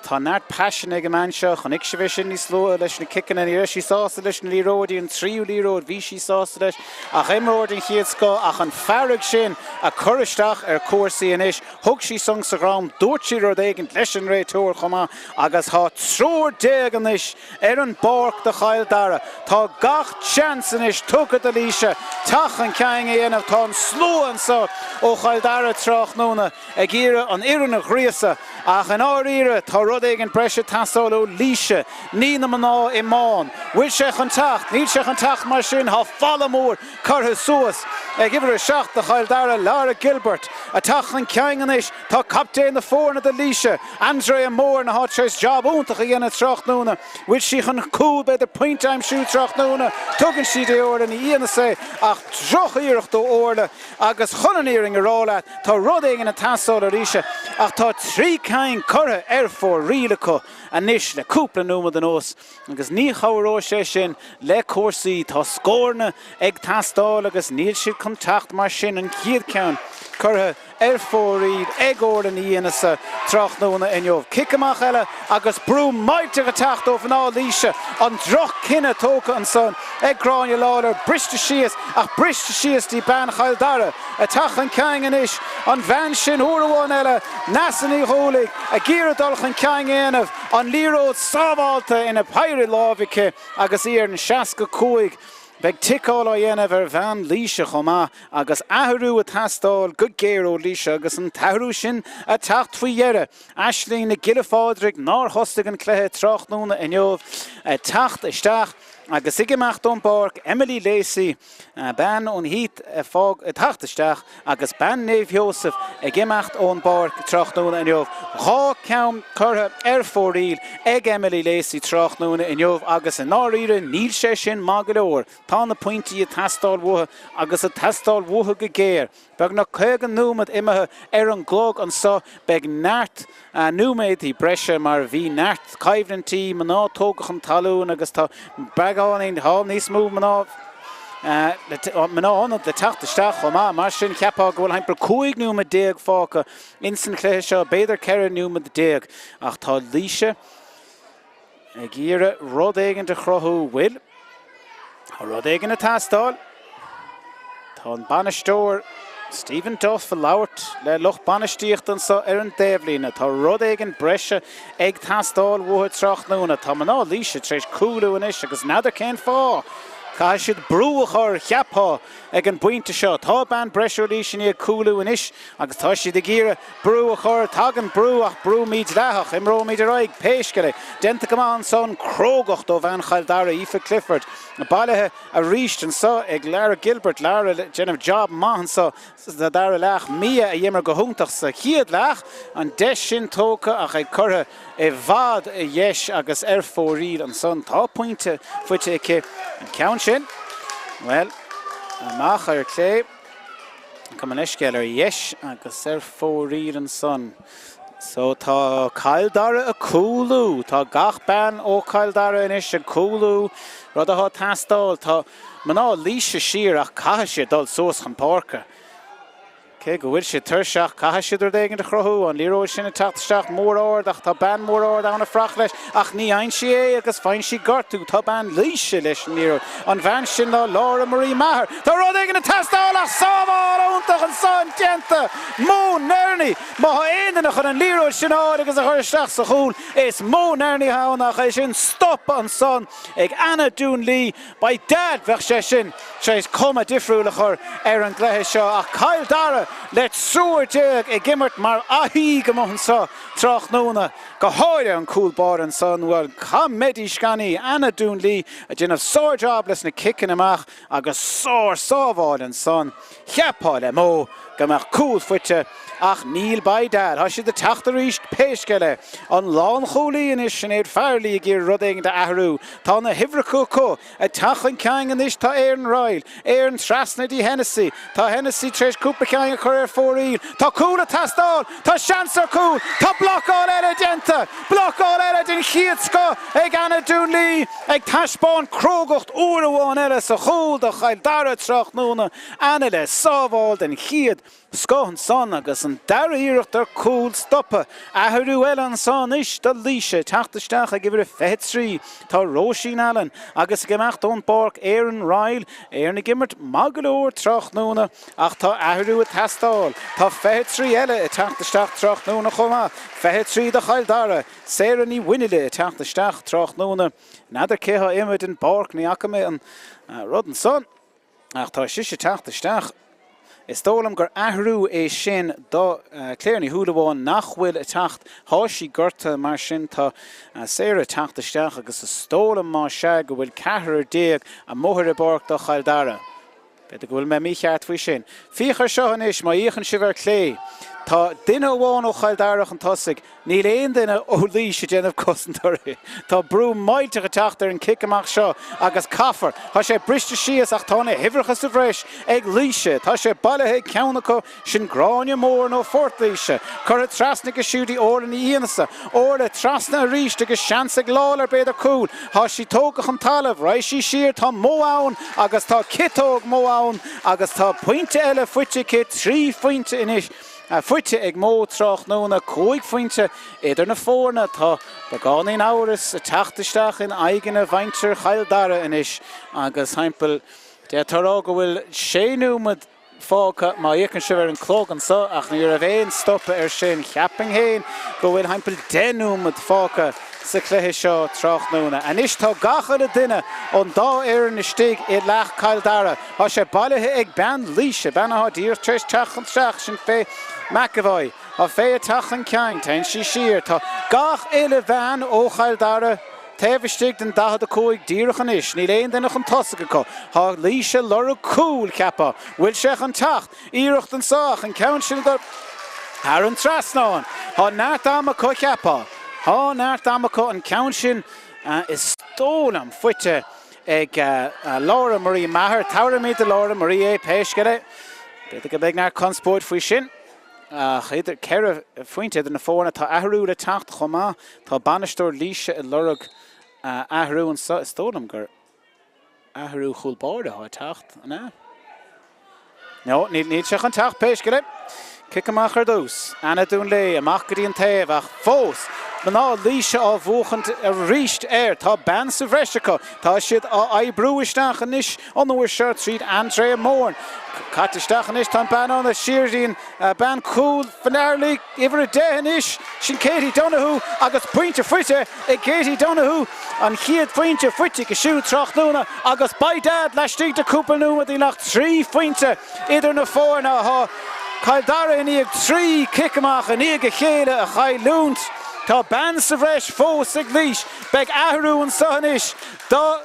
Tá neart paisin ag an mbean seo. Chonaic sibh é sin níos luaithe leis na ciceanna. Ní raibh sí sásta leis na liathróidí, an tríú liathróid, bhí sí sásta leis. Ach imreoir den chéad scoth, ach an fearg sin ag cur isteach ar chúrsaí anois. Thug sí sonc sa dhroim, dúirt sí rud éigin leis an réiteoir chomh maith agus tá 13 anois ar an bpáirc do Chill Dara. Tá gach seans anois tugtha do Laoise teacht chun cinn a dhéanamh. Tá an slua anseo ó Chill Dara tráthnóna ag iarraidh an fhoireann a ghríosadh. Ach i ndáiríre, tá rud éigin breise ag teastáil ó Laoise, ní na mná i mbán. Bhfuil sé chun teacht? Níl sé chun teacht mar sin, tá falla mór curtha suas ag uimhir 7 do Chill Dara, Lara Gilbert, ag teacht chun cinn anois. Tá captaen na foirne do Laoise, Andrea Moran, atá tar éis jab iontach a dhéanamh tráthnóna. Bhfuil sí chun cúl, b'fhéidir pointe a aimsiú tráthnóna? Tugann sí dtí Orla Ní Fhiannasa é ach droch-iarracht ó Orla agus chun an fhírinne a rá leat, tá rud éigin ag teastáil ó Laoise ach tá 3 cinn curtha ar fóraoil acu anois le cúpla nóiméad anuas agus ní chabhróidh sé sin le cúrsaí. Tá scóranna ag teastáil agus níl siad chun teacht mar sin. An chéad ceann curtha ar fóraoil ag Orla Ní Fhiannasa tráthnóna inniu. Cic amach eile agus brú millteach ag teacht ó mhná Laoise. An droch-chinneadh tógtha ansan ag Gráinne Lawlor. Briste síos ach briste síos dtí bean Chill Dara. Ag teacht chun cinn anois an bhean sin uair amháin eile, Neasa Ní Dhúlaigh, ag iarraidh dul chun cinn a dhéanamh. An liathróid sábhálta ina péire lámh aici agus í ar an 65. Beidh ticeáil á dhéanamh ar bhean Laoise chomh maith agus athrú ag teastáil go géar ó Laoise agus an t-athrú sin ag teacht faoi dheireadh. Aisling Nic Giolla Phádraig, nár thosaigh an cluiche tráthnóna inniu, ag teacht isteach agus ag imeacht ón bpáirc, Emily Lacey, bean ón Heath ag teacht isteach agus bean Naomh Sheosaimh ag imeacht ón bpáirc tráthnóna inniu. 2 ceann curtha ar fóraoil ag Emily Lacey tráthnóna inniu agus i ndáiríre níl sé sin maith go leor. Tá na pointí ag teastáil uathu agus ag teastáil uathu go géar. Beagnach 50 nóiméad imithe ar an gclog anseo. Beidh neart nóiméadaí breise mar bhí neart coimhlintí, mná tógtha chun talún agus tá beagáinín, tá níos mó mná, mná ionad le teacht isteach chomh maith. Mar sin cheapfá go bhfuil thimpeall 15 nóiméad fágtha ins an chluiche seo, b'fhéidir 14 nóiméad ach tá Laoise Ag iarraidh rud éigin a chruthú. Bhfuil? Tá rud éigin ag teastáil. Tá an bainisteoir Stephen Duff ag labhairt le lucht bainistíochta anseo ar an dtaobhlíne. Tá rud éigin breise ag teastáil uathu tráthnóna. Tá mná Laoise tar éis cúlú anois agus n'fheadar cén fáth. Caithfidh siad brú a chur, cheapfá, ag an bpointe seo. Tá bean breise ó Laois i ndiaidh cúlú anois agus tá siad ag iarraidh brú a chur. Tagann brú ach brú mídhleathach. Imreoimid ar aghaidh pé scéal é. Déanta go maith ansan. Crógacht ó bhean Chill Dara, Aoife Clifford. Bailithe arís anseo ag Lara Gilbert. Lara ag déanamh job maith anseo sa dara leath. Mia a d'imir go hiontach sa chéad leath. An deis sin tógtha ach é curtha i bhfad ar dheis agus ar fóraoil ansan. Tá pointe faighte aici. An ceann sin, bhuel, amach ar clé. Gabh mo leithscéal, ar dheis agus ar fóraoil ansan. So tá Cill Dara ag cúlú. Tá gach bean ó Chill Dara anois ag cúlú, rud atá ag teastáil. Tá mná Laoise siar ach caithfidh siad dul suas chun páirce. Cé go bhfuil siad tuirseach, caithfidh siad rud éigin a chruthú. An liathróid sin ag teacht isteach mór ard ach tá bean mór ard ann ag fuireach leis ach ní fhaigheann sí é agus faigheann sí gortú. Tá bean Laoise leis an liathróid. An bhean sin ná Laura Marie Maher. Tá rud éigin ag teastáil ach sábháil iontach ansan déanta! Mo Nerney! Má tá aon duine chun an liathróid sin a fháil agus a chur isteach sa chúl, is Mo Nerney atá ann ach é sin stoptha ansan ag Anna Doonley. By dad, bheadh sé sin tar éis cuma difriúil a chur ar an gcluiche seo ach Cill Dara le 13 ag imirt mar fhathaigh amuigh anseo tráthnóna, go háirithe an cúl báire ansan, bhuel, cá mbeidís gan í? Anna Doonley ag déanamh sár-jab leis na ciceanna amach agus sár-sábháil ansan. Cheapfá le Mo go mbeadh cúl faighte ach níl by dad. Tá siad ag teacht arís pé scéal é. An lánchúlaí anois, Sinéad Farrelly ag iarraidh rud éigin a athrú. Tá na huimhreacha acu ag teacht chun cinn anois. Tá Erin Ryle, Erin trasna dtí Hennessy. Tá Hennessy tar éis cúpla ceann a chur ar fóraoil. Tá cúl ag teastáil! Tá seans ar chúl! Tá blocáil eile déanta! Blocáil eile den chéad scoth ag Anna Doonley ag taispeáint crógacht uair amháin eile sa chúl do Chill Dara tráthnóna. Anna le sábháil den chéad scoth ansan agus an dara iarracht ar cúl stoptha. Athrú eile anso anois do Laoise. Teacht isteach ag uimhir a 23 tá Róisín Allen agus ag imeacht ón bpáirc Erin Ryle. Erin ag imirt maith go leor tráthnóna ach tá athrú ag teastáil. Tá 23 eile ag teacht isteach tráthnóna chomh maith. 23 do Chill Dara. Sarah Ní Mhuinile ag teacht isteach tráthnóna. N'fheadar cé atá imithe den bpáirc, ní fhaca mé an rud ansan. Ach tá sise ag teacht isteach. Is dóigh liom gur athrú é sin do Claire Ní Shúilleabháin nach bhfuil ag teacht. Tá sí gortaithe mar sin tá Sarah ag teacht isteach agus is dóigh liom más ea go bhfuil ceathrar amuigh ar an bpáirc do Chill Dara. B'fhéidir go bhfuil mé mícheart faoi sin. Féach ar seo anois, má fhéachann sibh ar clé, tá duine amháin ó Chill Dara chun tosaigh, níl aon duine ó Laois ag déanamh cosaint uirthi. Tá brú millteach ag teacht ar an cic amach seo agus caithfear. Tá sé briste síos ach tá na huimhreacha sa bhreis ag Laoise. Tá sé bailithe ag ceann acu, sin Gráinne Moore ó Phort Laoise. Curtha trasna aici siúd í Orla Ní Fhiannasa. Orla trasna arís agus seans ag Lawlor b'fhéidir cúl. Tá sí tógtha chun talaimh, raghaidh sí siar, tá modh ann agus tá ciotóg modh ann agus tá pointe eile faighte aici, 3 phointe anois faighte ag Mo tráthnóna, 5 phointe idir na foirne. Tá beagáinín amhrais ag teacht isteach in aghaidheanna mhuintir Chill Dara anois agus thimpeall, d'fhéadfá a rá go bhfuil sé nóiméad fágtha má fhéachann sibh ar an clog anso ach ní raibh aon stopadh air sin. Cheapfainn féin go bhfuil thimpeall 10 nóiméad fágtha sa chluiche seo tráthnóna. Anois tá gach uile duine ón dá fhoireann istigh i leath Chill Dara. Tá sé bailithe ag bean Laoise, bean atá díreach tar éis teacht isteach, sin Faye McEvoy. Tá Faye ag teacht chun cinn, téann sí siar. Tá gach uile bhean ó Chill Dara Taobh istigh den 45 díreach anois, níl aon duine chun tosaigh acu. Tá Laois ag lorg cúil, cheapfá. Bhfuil sé chun teacht? Iarracht anseo ach an ceann sin ag dul thar an trasnán. Tá neart ama acu, cheapfá. Tá neart ama acu an ceann sin is dóigh liom faighte ag Laura Marie Maher. Tabharfaimid do Laura Marie é, pé scéal é. B'fhéidir go mbeidh neart conspóid faoi sin. Ach idir 4 phointe idir na foirne, tá athrú le teacht chomh maith. Tá bainisteoir Laoise ag lorg athrú anseo. Is dóigh liom gur athrú chúl báire atá ag teacht, an ea? No, níl, níl sé chun teacht, pé scéal é. Cic amach ar dtús. Anna Dúnlaoi amach go dtí an taobh ach fós mná Laoise á bhuachaint arís air. Tá bean sa bhreis acu. Tá siad á oibriú isteach anois. An uair seo tríd Andrea Moran. Caite isteach anois tá an bean ann siar go dtí an bean cúl Farrelly, uimhir 10 anois, sin Katie Donoghue agus pointe faighte ag Katie Donoghue, an chéad phointe faighte aici siúd tráthnóna agus by dad laistigh de cúpla nóiméad níl ach 3 phointe idir na foirne. Tá Cill Dara i ndiaidh 3 cic amach i ndiaidh a chéile a chailliúint. Tá bean sa bhreis fós ag Laois. Beidh athrú anseo anois do.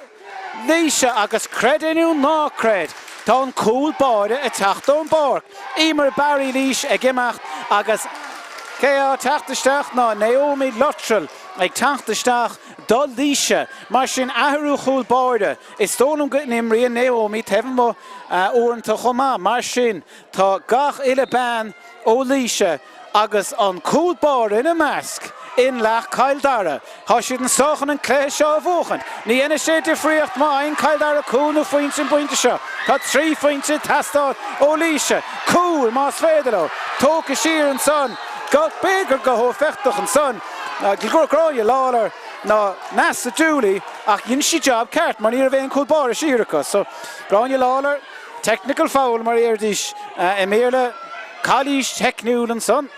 Laoise agus creid é nó ná creid, tá an cúl báire ag teacht ón bpáirc. Emer Barry Laois ag imeacht agus cé atá ag teacht isteach ná Naomi Luttrell ag teacht isteach do Laoise. Mar sin athrú chúl báire. Is dóigh liom go n-imríonn Naomi taobh amuigh uaireanta chomh maith. Mar sin tá gach uile bean ó Laoise agus an cúl báire ina measc, i leath Chill Dara. Tá siad anseo chun an cluiche seo a bhuachaint. Ní dhéanfaidh sé difríocht má fhaigheann Cill Dara cúl nó pointe an pointe seo. Tá 3 phointe ag teastáil ó Laoise. Cúl, más féidir leo. Tógtha siar ansan, go, b'fhéidir go héifeachtach ansan, Gráinne Lawlor ná Neasa Dooley ach dhein sí jab ceart mar ní raibh aon chúl báire siar acu. So, Gráinne Lawlor. Technical foul mar a déarfaidís i mBéarla. Calaois theicniúil ansan.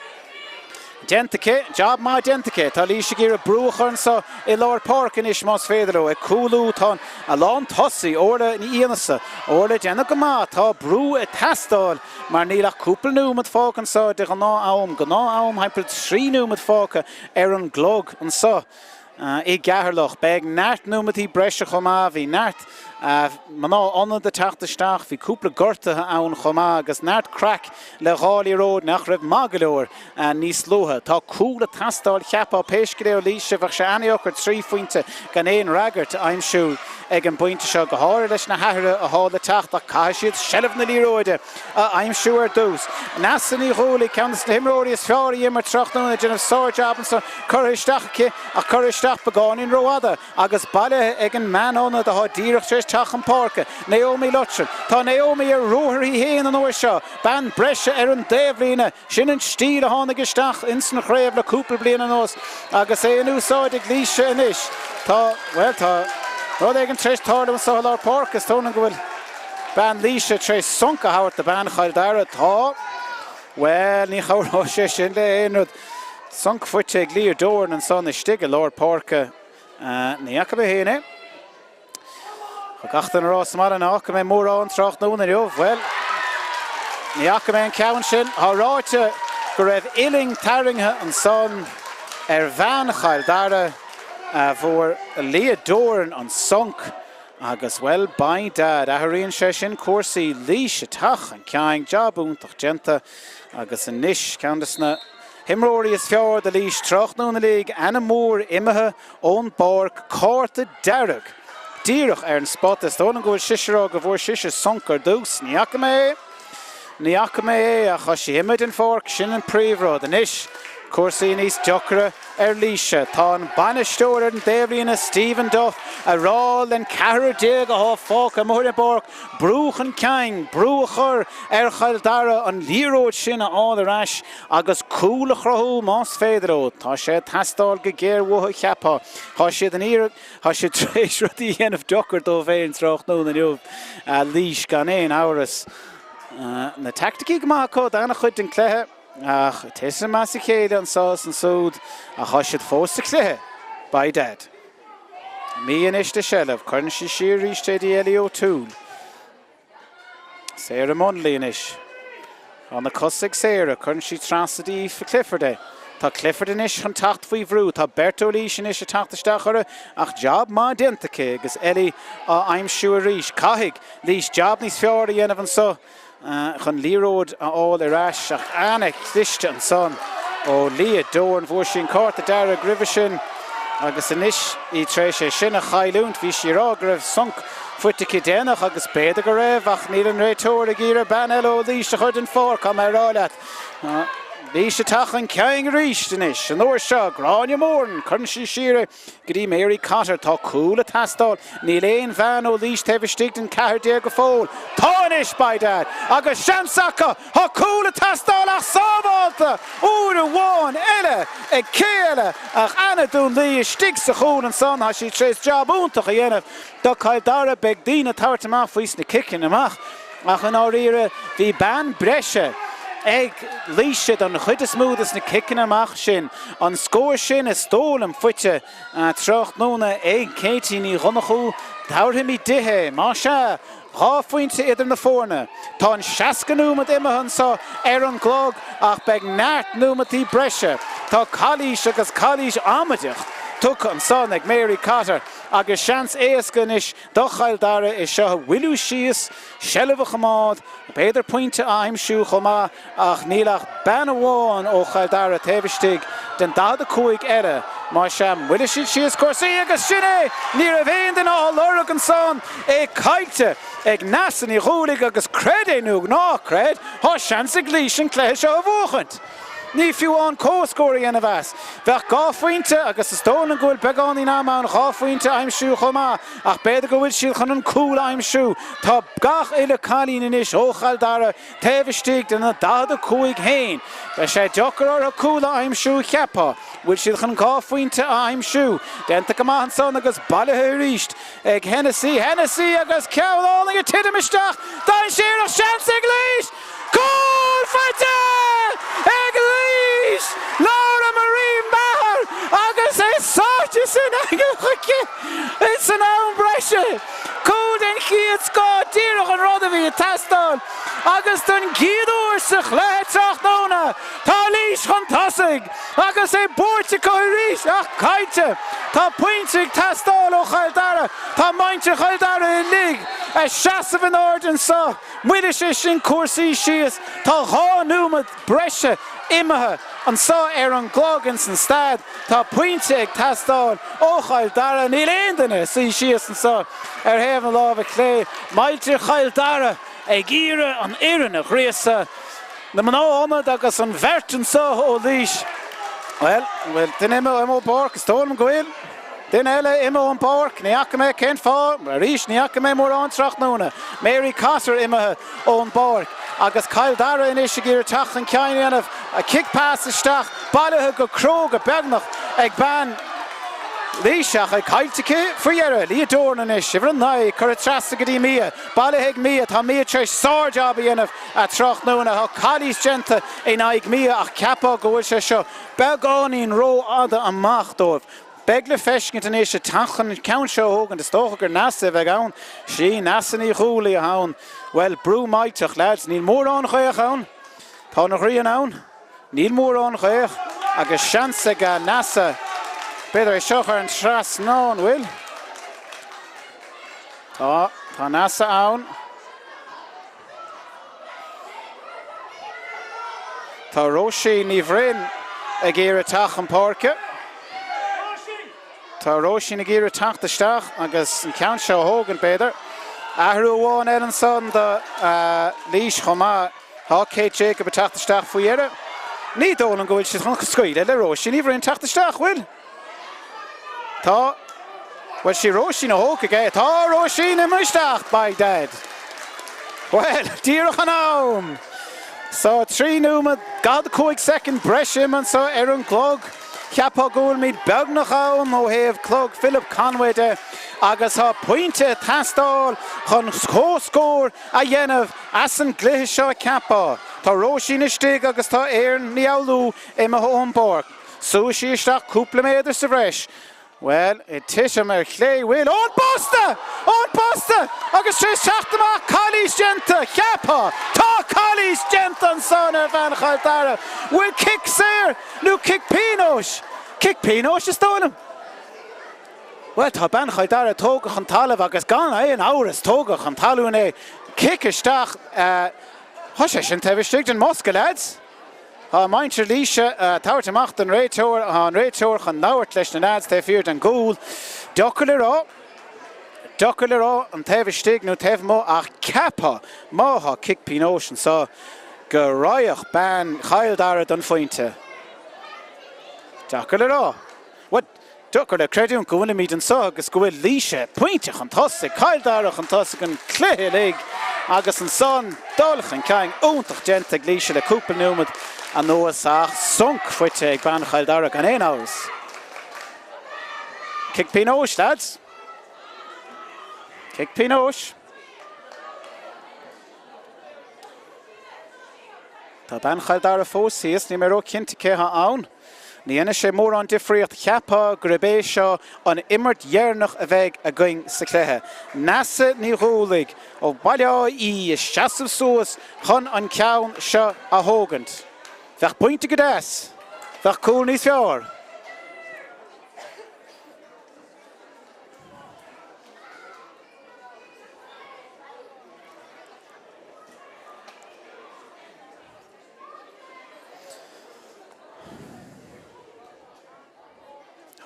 Déanta aici. Jab maith déanta aici. Tá Laois ag iarraidh brú a chur anso i lár páirce anois más féidir leo. Ag cúlú tá an lán tosaí, Orla Ní Fhiannasa. Orla ag déanamh go maith. Tá brú ag teastáil mar níl ach cúpla nóiméad fágtha anso de ghnáth am. Gnáth am thimpeall 3 nóiméad fágtha ar an gclog anso. I gCeatharlach, beidh neart nóimeataí breise chomh maith. Bhí neart mná ionad ag teacht isteach, bhí cúpla gortuithe ann chomh maith agus neart craic le dhá liathróid nach raibh maith go leor níos luaithe. Tá cúl ag teastáil, cheapfá, pé scéal é ó Laoise, bheadh sé an-deacair 3 phointe gan aon fhreagairt a aimsiú ag an bpointe seo, go háirithe leis na hathruithe atá le teacht ach caithfidh siad seilbh na liathróide a aimsiú ar dtús. Neasa Ní Dhúlaigh, ceann de na himreoirí is fearr a d'imir tráthnóna, ag déanamh sár-jab ansan, curtha isteach aici ach curtha isteach beagáinín rófhada agus bailithe ag an mbean ionad atá díreach tar éis teacht chun páirce, Naomi Luttrell. Tá Naomi ar ruathar í féin an uair seo, bean breise ar an dtaobhlíne. Sin an stíl a tháinig isteach ins an chraobh le cúpla bliain anuas agus é in úsáid ag Laoise anois. Tá, bhuel, tá rud éigin tar éis tarlú anso i lár páirce, is dóigh liom go bhfuil bean Laoise tar éis sonc a thabhairt do bean Chill Dara. Tá, bhuel, ní chabhróidh sé sin le haon rud. Sonc faighte ag Leah Doran ansan istigh i lár páirce. Ní fhaca mé féin é. Tá gach duine ag rá sa mbaile nach bhfaca mé mórán tráthnóna inniu. Bhuel. Ní fhaca mé an ceann sin. Tá ráite go raibh uillinn tarraingthe ansan ar bhean Chill Dara a bhfuair Leah Doran an sonc agus, bhuel, by dad, athraíonn sé sin cúrsaí. Laois ag teacht chun cinn, jab iontach déanta agus anois ceann de na himreoirí is fearr do Laois tráthnóna uilig, Anna Moore imithe ón bpáirc, cárta dearg díreach ar an spota. Is dóigh liom go bhfuil sise ag rá go bhfuair sise sonc ar dtús. Ní fhaca mé é. Ní fhaca mé é ach tá sí imithe den pháirc, sin an príomhrud. Anois, cúrsaí níos deacra ar Laois. Tá an bainisteoir ar an dtaobhlíne, Stephen Duff, ag rá len ceathrar déag atá fágtha amuigh ar an bpáirc, brú chun cinn, brú a chur ar Chill Dara an liathróid sin a fháil ar ais agus cúl a chruthú más féidir leo. Tá sé ag teastáil go géar uathu, cheapfá. Tá siad in iarraidh, tá siad tar éis rudaí a dhéanamh deacair dóibh féin tráthnóna inniu, Laois, gan aon amhras. Na teaicticí go maith acu d'an-chuid den chluiche ach titim as a chéile anso is ansúd ach tá siad fós sa chluiche, by dad. Mia anois le seilbh, cuireann sí siar arís é dtí Ellie O'Toole. Sarah Munnelly anois. Tá na cosa ag Sarah, cuireann sí trasna dtí Aoife Clifford é. Tá Clifford anois chun teacht faoi bhrú, tá beirt ó Laois anois ag teacht isteach uirthi ach jab maith déanta aici agus Ellie á aimsiú arís. Caithfidh Laois jab níos fearr a dhéanamh anso chun liathróid a fháil ar ais ach ana-chliste ansan ó Leah Doran. Fuair sí an cárta dearg roimhe sin agus anois í tar éis é sin a chailliúint. Bhí sí ag rá go raibh sonc faighte aici déanach agus b'fhéidir go raibh ach níl an réiteoir ag iarraidh bean eile ó Laois a chur den pháirc, tá mé ag rá leat. Laois ag teacht chun cinn arís anois. An uair seo, Gráinne Moran, cuireann sí siar é. Go dtí Mary Cotter. Tá cúl ag teastáil. Níl aon bhean ó Laois taobh istigh den 14 go fóill. Tá anois, by dad! Agus seans acu! Tá cúl ag teastáil ach sábhálta uair amháin eile ag cé eile ach Anna Donnelly istigh sa chúl ansan. Tá sí tar éis jab iontach a dhéanamh do Chill Dara. Beidh daoine ag tabhairt amach faoi sna ciceanna amach ach i ndáiríre bhí bean breise ag Laois don chuid is mó de na ciceanna amach sin. An scór sin is dóigh liom faighte tráthnóna ag Katie Ní Dhonnchú. Tabharfaimid di é, más ea. 2 phointe idir na foirne. Tá an 60 nóiméad imithe anseo ar an gclog ach beidh neart nóimeataí breise. Tá calaois agus calaois amaideach tugtha ansan ag Mary Cotter agus seans éasca anois do Chill Dara é seo a mhoilliú síos, seilbh a choimeád, b'fhéidir pointe a aimsiú chomh maith ach níl ach bean amháin ó Chill Dara taobh istigh den 45 eile. Más ea, moillfidh siad síos cúrsaí agus sin é! Ní raibh aon duine á lorg ansan, é caillte ag Neasa Ní Dhúlaigh agus creid é nó ná creid, tá seans ag Laois an cluiche seo a bhuachaint! Ní fiú amháin comhscór a dhéanamh as. Bheadh 2 phointe, agus is dóigh liom go bhfuil beagáinín ama ann 2 phointe a aimsiú chomh maith, ach b'fhéidir go bhfuil siad chun an cúl a aimsiú. Tá gach uile cailín anois ó Chill Dara taobh istigh de na 45 féin. Beidh sé deacair orthu cúl a aimsiú, cheapfá. Bhfuil siad chun 2 phointe a aimsiú? Déanta go maith ansan agus bailithe arís ag Hennessy. Hennessy agus ceann álainn ag titim isteach. Dainséarach, seans ag Laois! Cúl faighte ag Laois! Laura Marie Maher agus é sáite san eangach aici san am breise. Cúl den chéad scoth, díreach an rud a bhí ag teastáil agus don gcéad uair sa chluiche tráthnóna tá Laois chun tosaigh agus é buaite acu arís ach caillte. Tá pointe ag teastáil ó Chill Dara. Tá muintir Chill Dara uilig ag seasamh in airde anseo. Moillfidh sé sin cúrsaí síos. Tá 2 nóiméad breise imithe anseo ar an gclog ins an staid. Tá pointe ag teastáil ó Chill Dara. Níl aon duine ag suí síos anseo ar thaobh na láimhe clé. Muintir Chill Dara ag iarraidh an fhoireann a ghríosadh. Na mná ionaid agus an bheirt anseo ó Laois. Bhuel, an bhfuil duine imithe ón bpáirc? Is dóigh liom go bhfuil. Duine eile imithe ón bpáirc, ní fhaca mé cén fáth, arís ní fhaca mé mórán tráthnóna. Mary Cotter imithe ón bpáirc agus Cill Dara anois ag iarraidh teacht chun cinn a dhéanamh. Cic pas isteach, bailithe go cróga beagnach ag bean Laois ach é caillte aici faoi dheireadh. Leah Doran anois, uimhir 9, curtha trasna go dtí Mia. Bailithe ag Mia, tá Mia tar éis sár-jab a dhéanamh tráthnóna. Tá calaois déanta in aghaidh Mia ach cheapfá go bhfuil sé seo beagáinín rófhada amach dóibh. Beidh le feiscint anois ag teacht chun an ceann seo a thógaint. Is dócha gur Neasa a bheidh ann. Sí, Neasa Ní Dhúlaigh atá ann. Bhuel, brú millteach, leaids. Níl mórán gaoth ann. Tá an ghrian ann. Níl mórán gaoth agus seans ag Neasa, b'fhéidir, é seo a chur an trasnán, bhfuil? Tá, tá Neasa ann. Tá Róisín Ní Bhroin ag iarraidh teacht chun páirce. Tá Róisín ag iarraidh teacht isteach agus an ceann seo a thógaint, b'fhéidir. Athrú amháin eile ansan do Laois chomh maith. Tá Kate Jacob ag teacht isteach faoi dheireadh. Ní dóigh liom go bhfuil siad chun scaoileadh le Róisín Ní Bhroin teacht isteach, bhfuil? Tá. Bhuel, sí Róisín a thógfaidh é. Tá Róisín imithe isteach, by dad. Bhuel, díreach in am! So, 3 nóiméad 45 soicind breise imithe anseo ar an gclog. Cheapfá go bhfuilimid beagnach ann ó thaobh clog Philip Conway de agus tá pointe ag teastáil chun comhscór a dhéanamh as an gcluiche seo, cheapfá. Tá Róisín istigh agus tá Erin Ní Fhoghlú imithe ón bpáirc. Suas í isteach cúpla méadar sa bhreis. Bhuel, ag titim ar chlé bhfuil. Ón bposta! Ón bposta! Agus tar éis teacht amach, calaois déanta, cheapfá! Tá calaois déanta ansan ar bhean Chill Dara. Bhfuil cic saor nó cic pionóis? Cic pionóis, is dóigh liom. Bhuel, tá bean Chill Dara tógtha chun talaimh agus gan aon amhras tógadh chun talún é. Cic isteach. Tá sé sin taobh istigh den mbosca, leaids. Tá muintir Laoise ag tabhairt amach don réiteoir. Tá an réiteoir chun labhairt leis na leaids taobh thiar den gcúl. Deacair le rá. Deacair le rá an taobh istigh nó taobh amuigh ach cheapfá má thá cic pionóis anseo go raghadh bean Chill Dara don phointe. Deacair le rá. Bhuel, Deacair le creidiúint go bhfuilimid anseo agus go bhfuil Laoise pointe chun tosaigh, Cill Dara chun tosaigh an cluiche uilig agus ansan dul chun cinn iontach déanta ag Laoise le cúpla nóiméad anuas ach sonc faighte ag bean Chill Dara gan aon amhras. Cic pionóis, lads. Cic pionóis. Tá bean Chill Dara fós thíos, níl mé ró-chinnte cé atá ann. Ní dhéanfaidh sé mórán difríocht, cheapfá gurb é seo an imirt dheireanach a bheidh againn sa chluiche. Neasa Ní Dhúlaigh ó Bhaile Átha Í ag seasamh suas chun an ceann seo a thógaint. Bheadh pointe go deas, bheadh cúl níos fearr.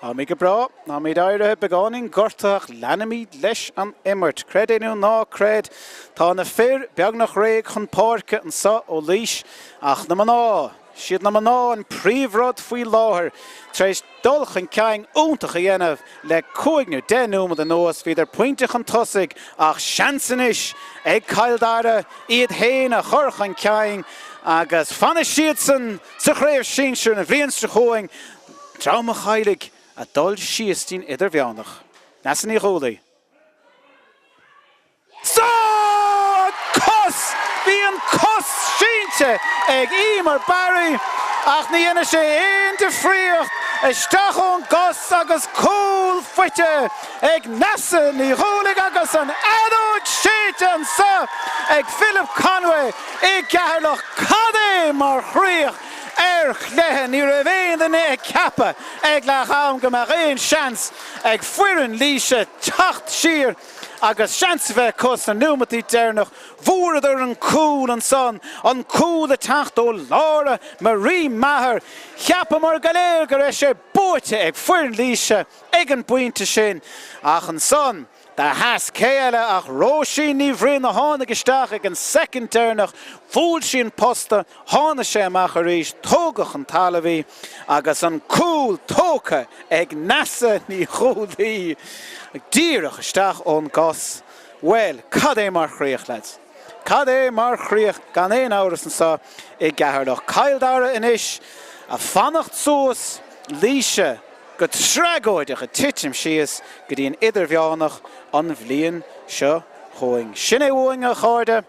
Táimid go breá, táimid éirithe beagáinín gortaithe ach leanfaimid leis an imirt. Creid é nó ná creid, tá na fir beagnach réidh chun páirce anseo ó Laois ach na mná, siad na mná an príomhrud faoi láthair. Tar éis dul chun cinn iontach a dhéanamh le 5 nó 10 nóiméad anuas. Bhíodar pointe chun tosaigh ach seans anois ag Cill Dara iad féin a chur chun cinn agus fanfaidh siadsan sa chraobh sinsir an bhliain seo chugainn, dream a chaillfidh ag dul síos dtí'n idirmheánach. Neasa Ní Dhúlaigh. Sa cos! Bhí an cos sínte ag Emer Barry ach ní dhéanfaidh sé aon difríocht. Isteach ón gcos agus cúl faighte ag Neasa Ní Dhúlaigh agus an fheadóg séidte anseo ag Philip Conway i gCeatharlach. Cad é mar chríoch ar chluiche! Ní raibh aon duine ag ceapadh ag leath am go mbeadh aon seans ag foireann Laoise teacht siar. Agus seans a bheith acu sna nóimeataí deireanach, bhfuaireadar an cúl ansan, an cúl ag teacht ó Laura Marie Maher. Cheapamar go léir go raibh sé buaite ag foireann Laoise ag an bpointe sin, ach ansan do sheas cé eile ach Róisín Ní Bhroin a tháinig isteach ag an soicind deireanach, bhuail sí an posta, Tháinig sé amach arís, tógadh chun talaimh í agus an cúl tógtha ag Neasa Ní Dhúlaí díreach isteach ón gcos. Bhuel, cad é mar chríoch, lads. Cad é mar chríoch gan aon amhras anseo i gCeatharlach. Cill Dara anois a fanacht suas, Laoise go tragóideach ag titim síos go dtí an idirmheánach an bhliain seo chugainn. Sin é uainn, a chairde.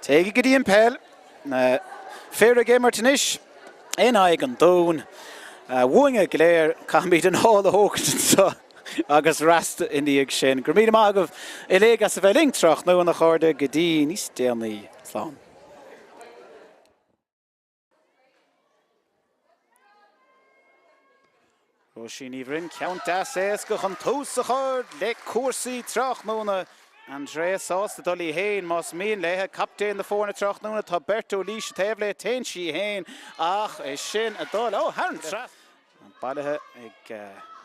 Téigí go dtí an peil. Na fir ag imirt anois in aghaidh an Dúin. Uainne go léir, caithfimid anáil a thógaint anseo agus rest i ndiaidh sin. Go raibh míle maith agaibh uilig as a bheith linn tráthnóna, a chairde, go dtí níos déanaí. Slán. Róisín Ní Bhroin, ceann deas éasca chun tús a chur le cúrsaí tráthnóna. Andrea sásta dul í fhéin más mian léi. Captaen na foirne tráthnóna, tá beirt ó Laois taobh léi, téann sí fhéin ach é sin ag dul ó thar an trasnán. Bailithe ag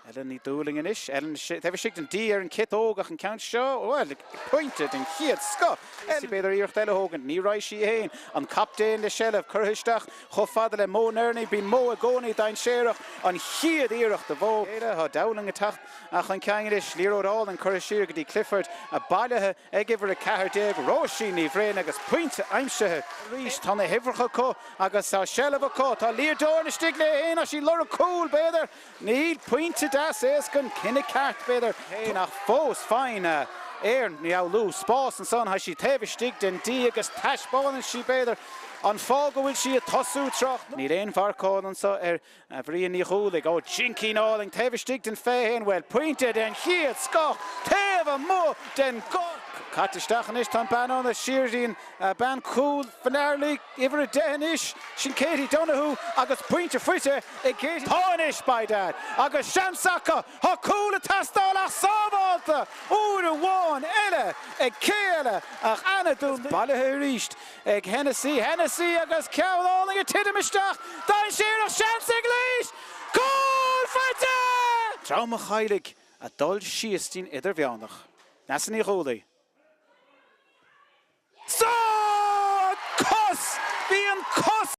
Ellen Ní Dhúlaing anois. Ellen taobh istigh den D ar an ciotóg ach an ceann seo, bhuel, pointe den chéad scoth. B'fhéidir iarracht eile a thógaint. Ní raghaidh sí fhéin. An captaen le seilbh curtha isteach chomh fada le Mo Nerney. Bíonn Mo i gcónaí dainséarach. An chéad iarracht do Mho. Tá Dowling ag teacht chun cinn anois. Liathróid álainn curtha siar go dtí Clifford. Bailithe ag uimhir 14, Róisín Ní Bhroin agus pointe aimsithe. Arís tá na huimhreacha acu. Agus tá seilbh acu. Tá Leah Doran istigh léi féin ach sí ag lorg cúl, b'fhéidir. Níl. Pointe deas éasca, an cinneadh ceart, b'fhéidir. Féin ach fós faigheann Éireann Ní Fhoghlú spás ansan. Tá sí taobh istigh den D agus taispeánann sí, b'fhéidir, an fáth go bhfuil sí ag tosú tráth. Níl aon mharcáil anso ar Bhrian Ní Dhúlaigh. Ó, jincín álainn taobh istigh den 21. Bhuel, pointe den chéad scoth taobh amuigh den gcorp. Caite isteach anois, tá an bean ann, siar dtí'n bean cúl Fhlearlaigh, uimhir 10 anois, sin Katie Donoghue agus pointe faighte ag Katie. Tá anois, by dad, agus seans acu, tá cúl ag teastáil ach sábhálta uair amháin eile ag cé eile ach Anna Dún Bailithe arís ag Hennessy, Hennessy agus ceann álainn ag titim isteach, dainséarach, seans ag Laois! Cúl faighte! Dream an Choilligh ag dul síos dtí'n idirmheánach. Neasa Ní Dhúlaigh. Sa cos! Bhí an cos!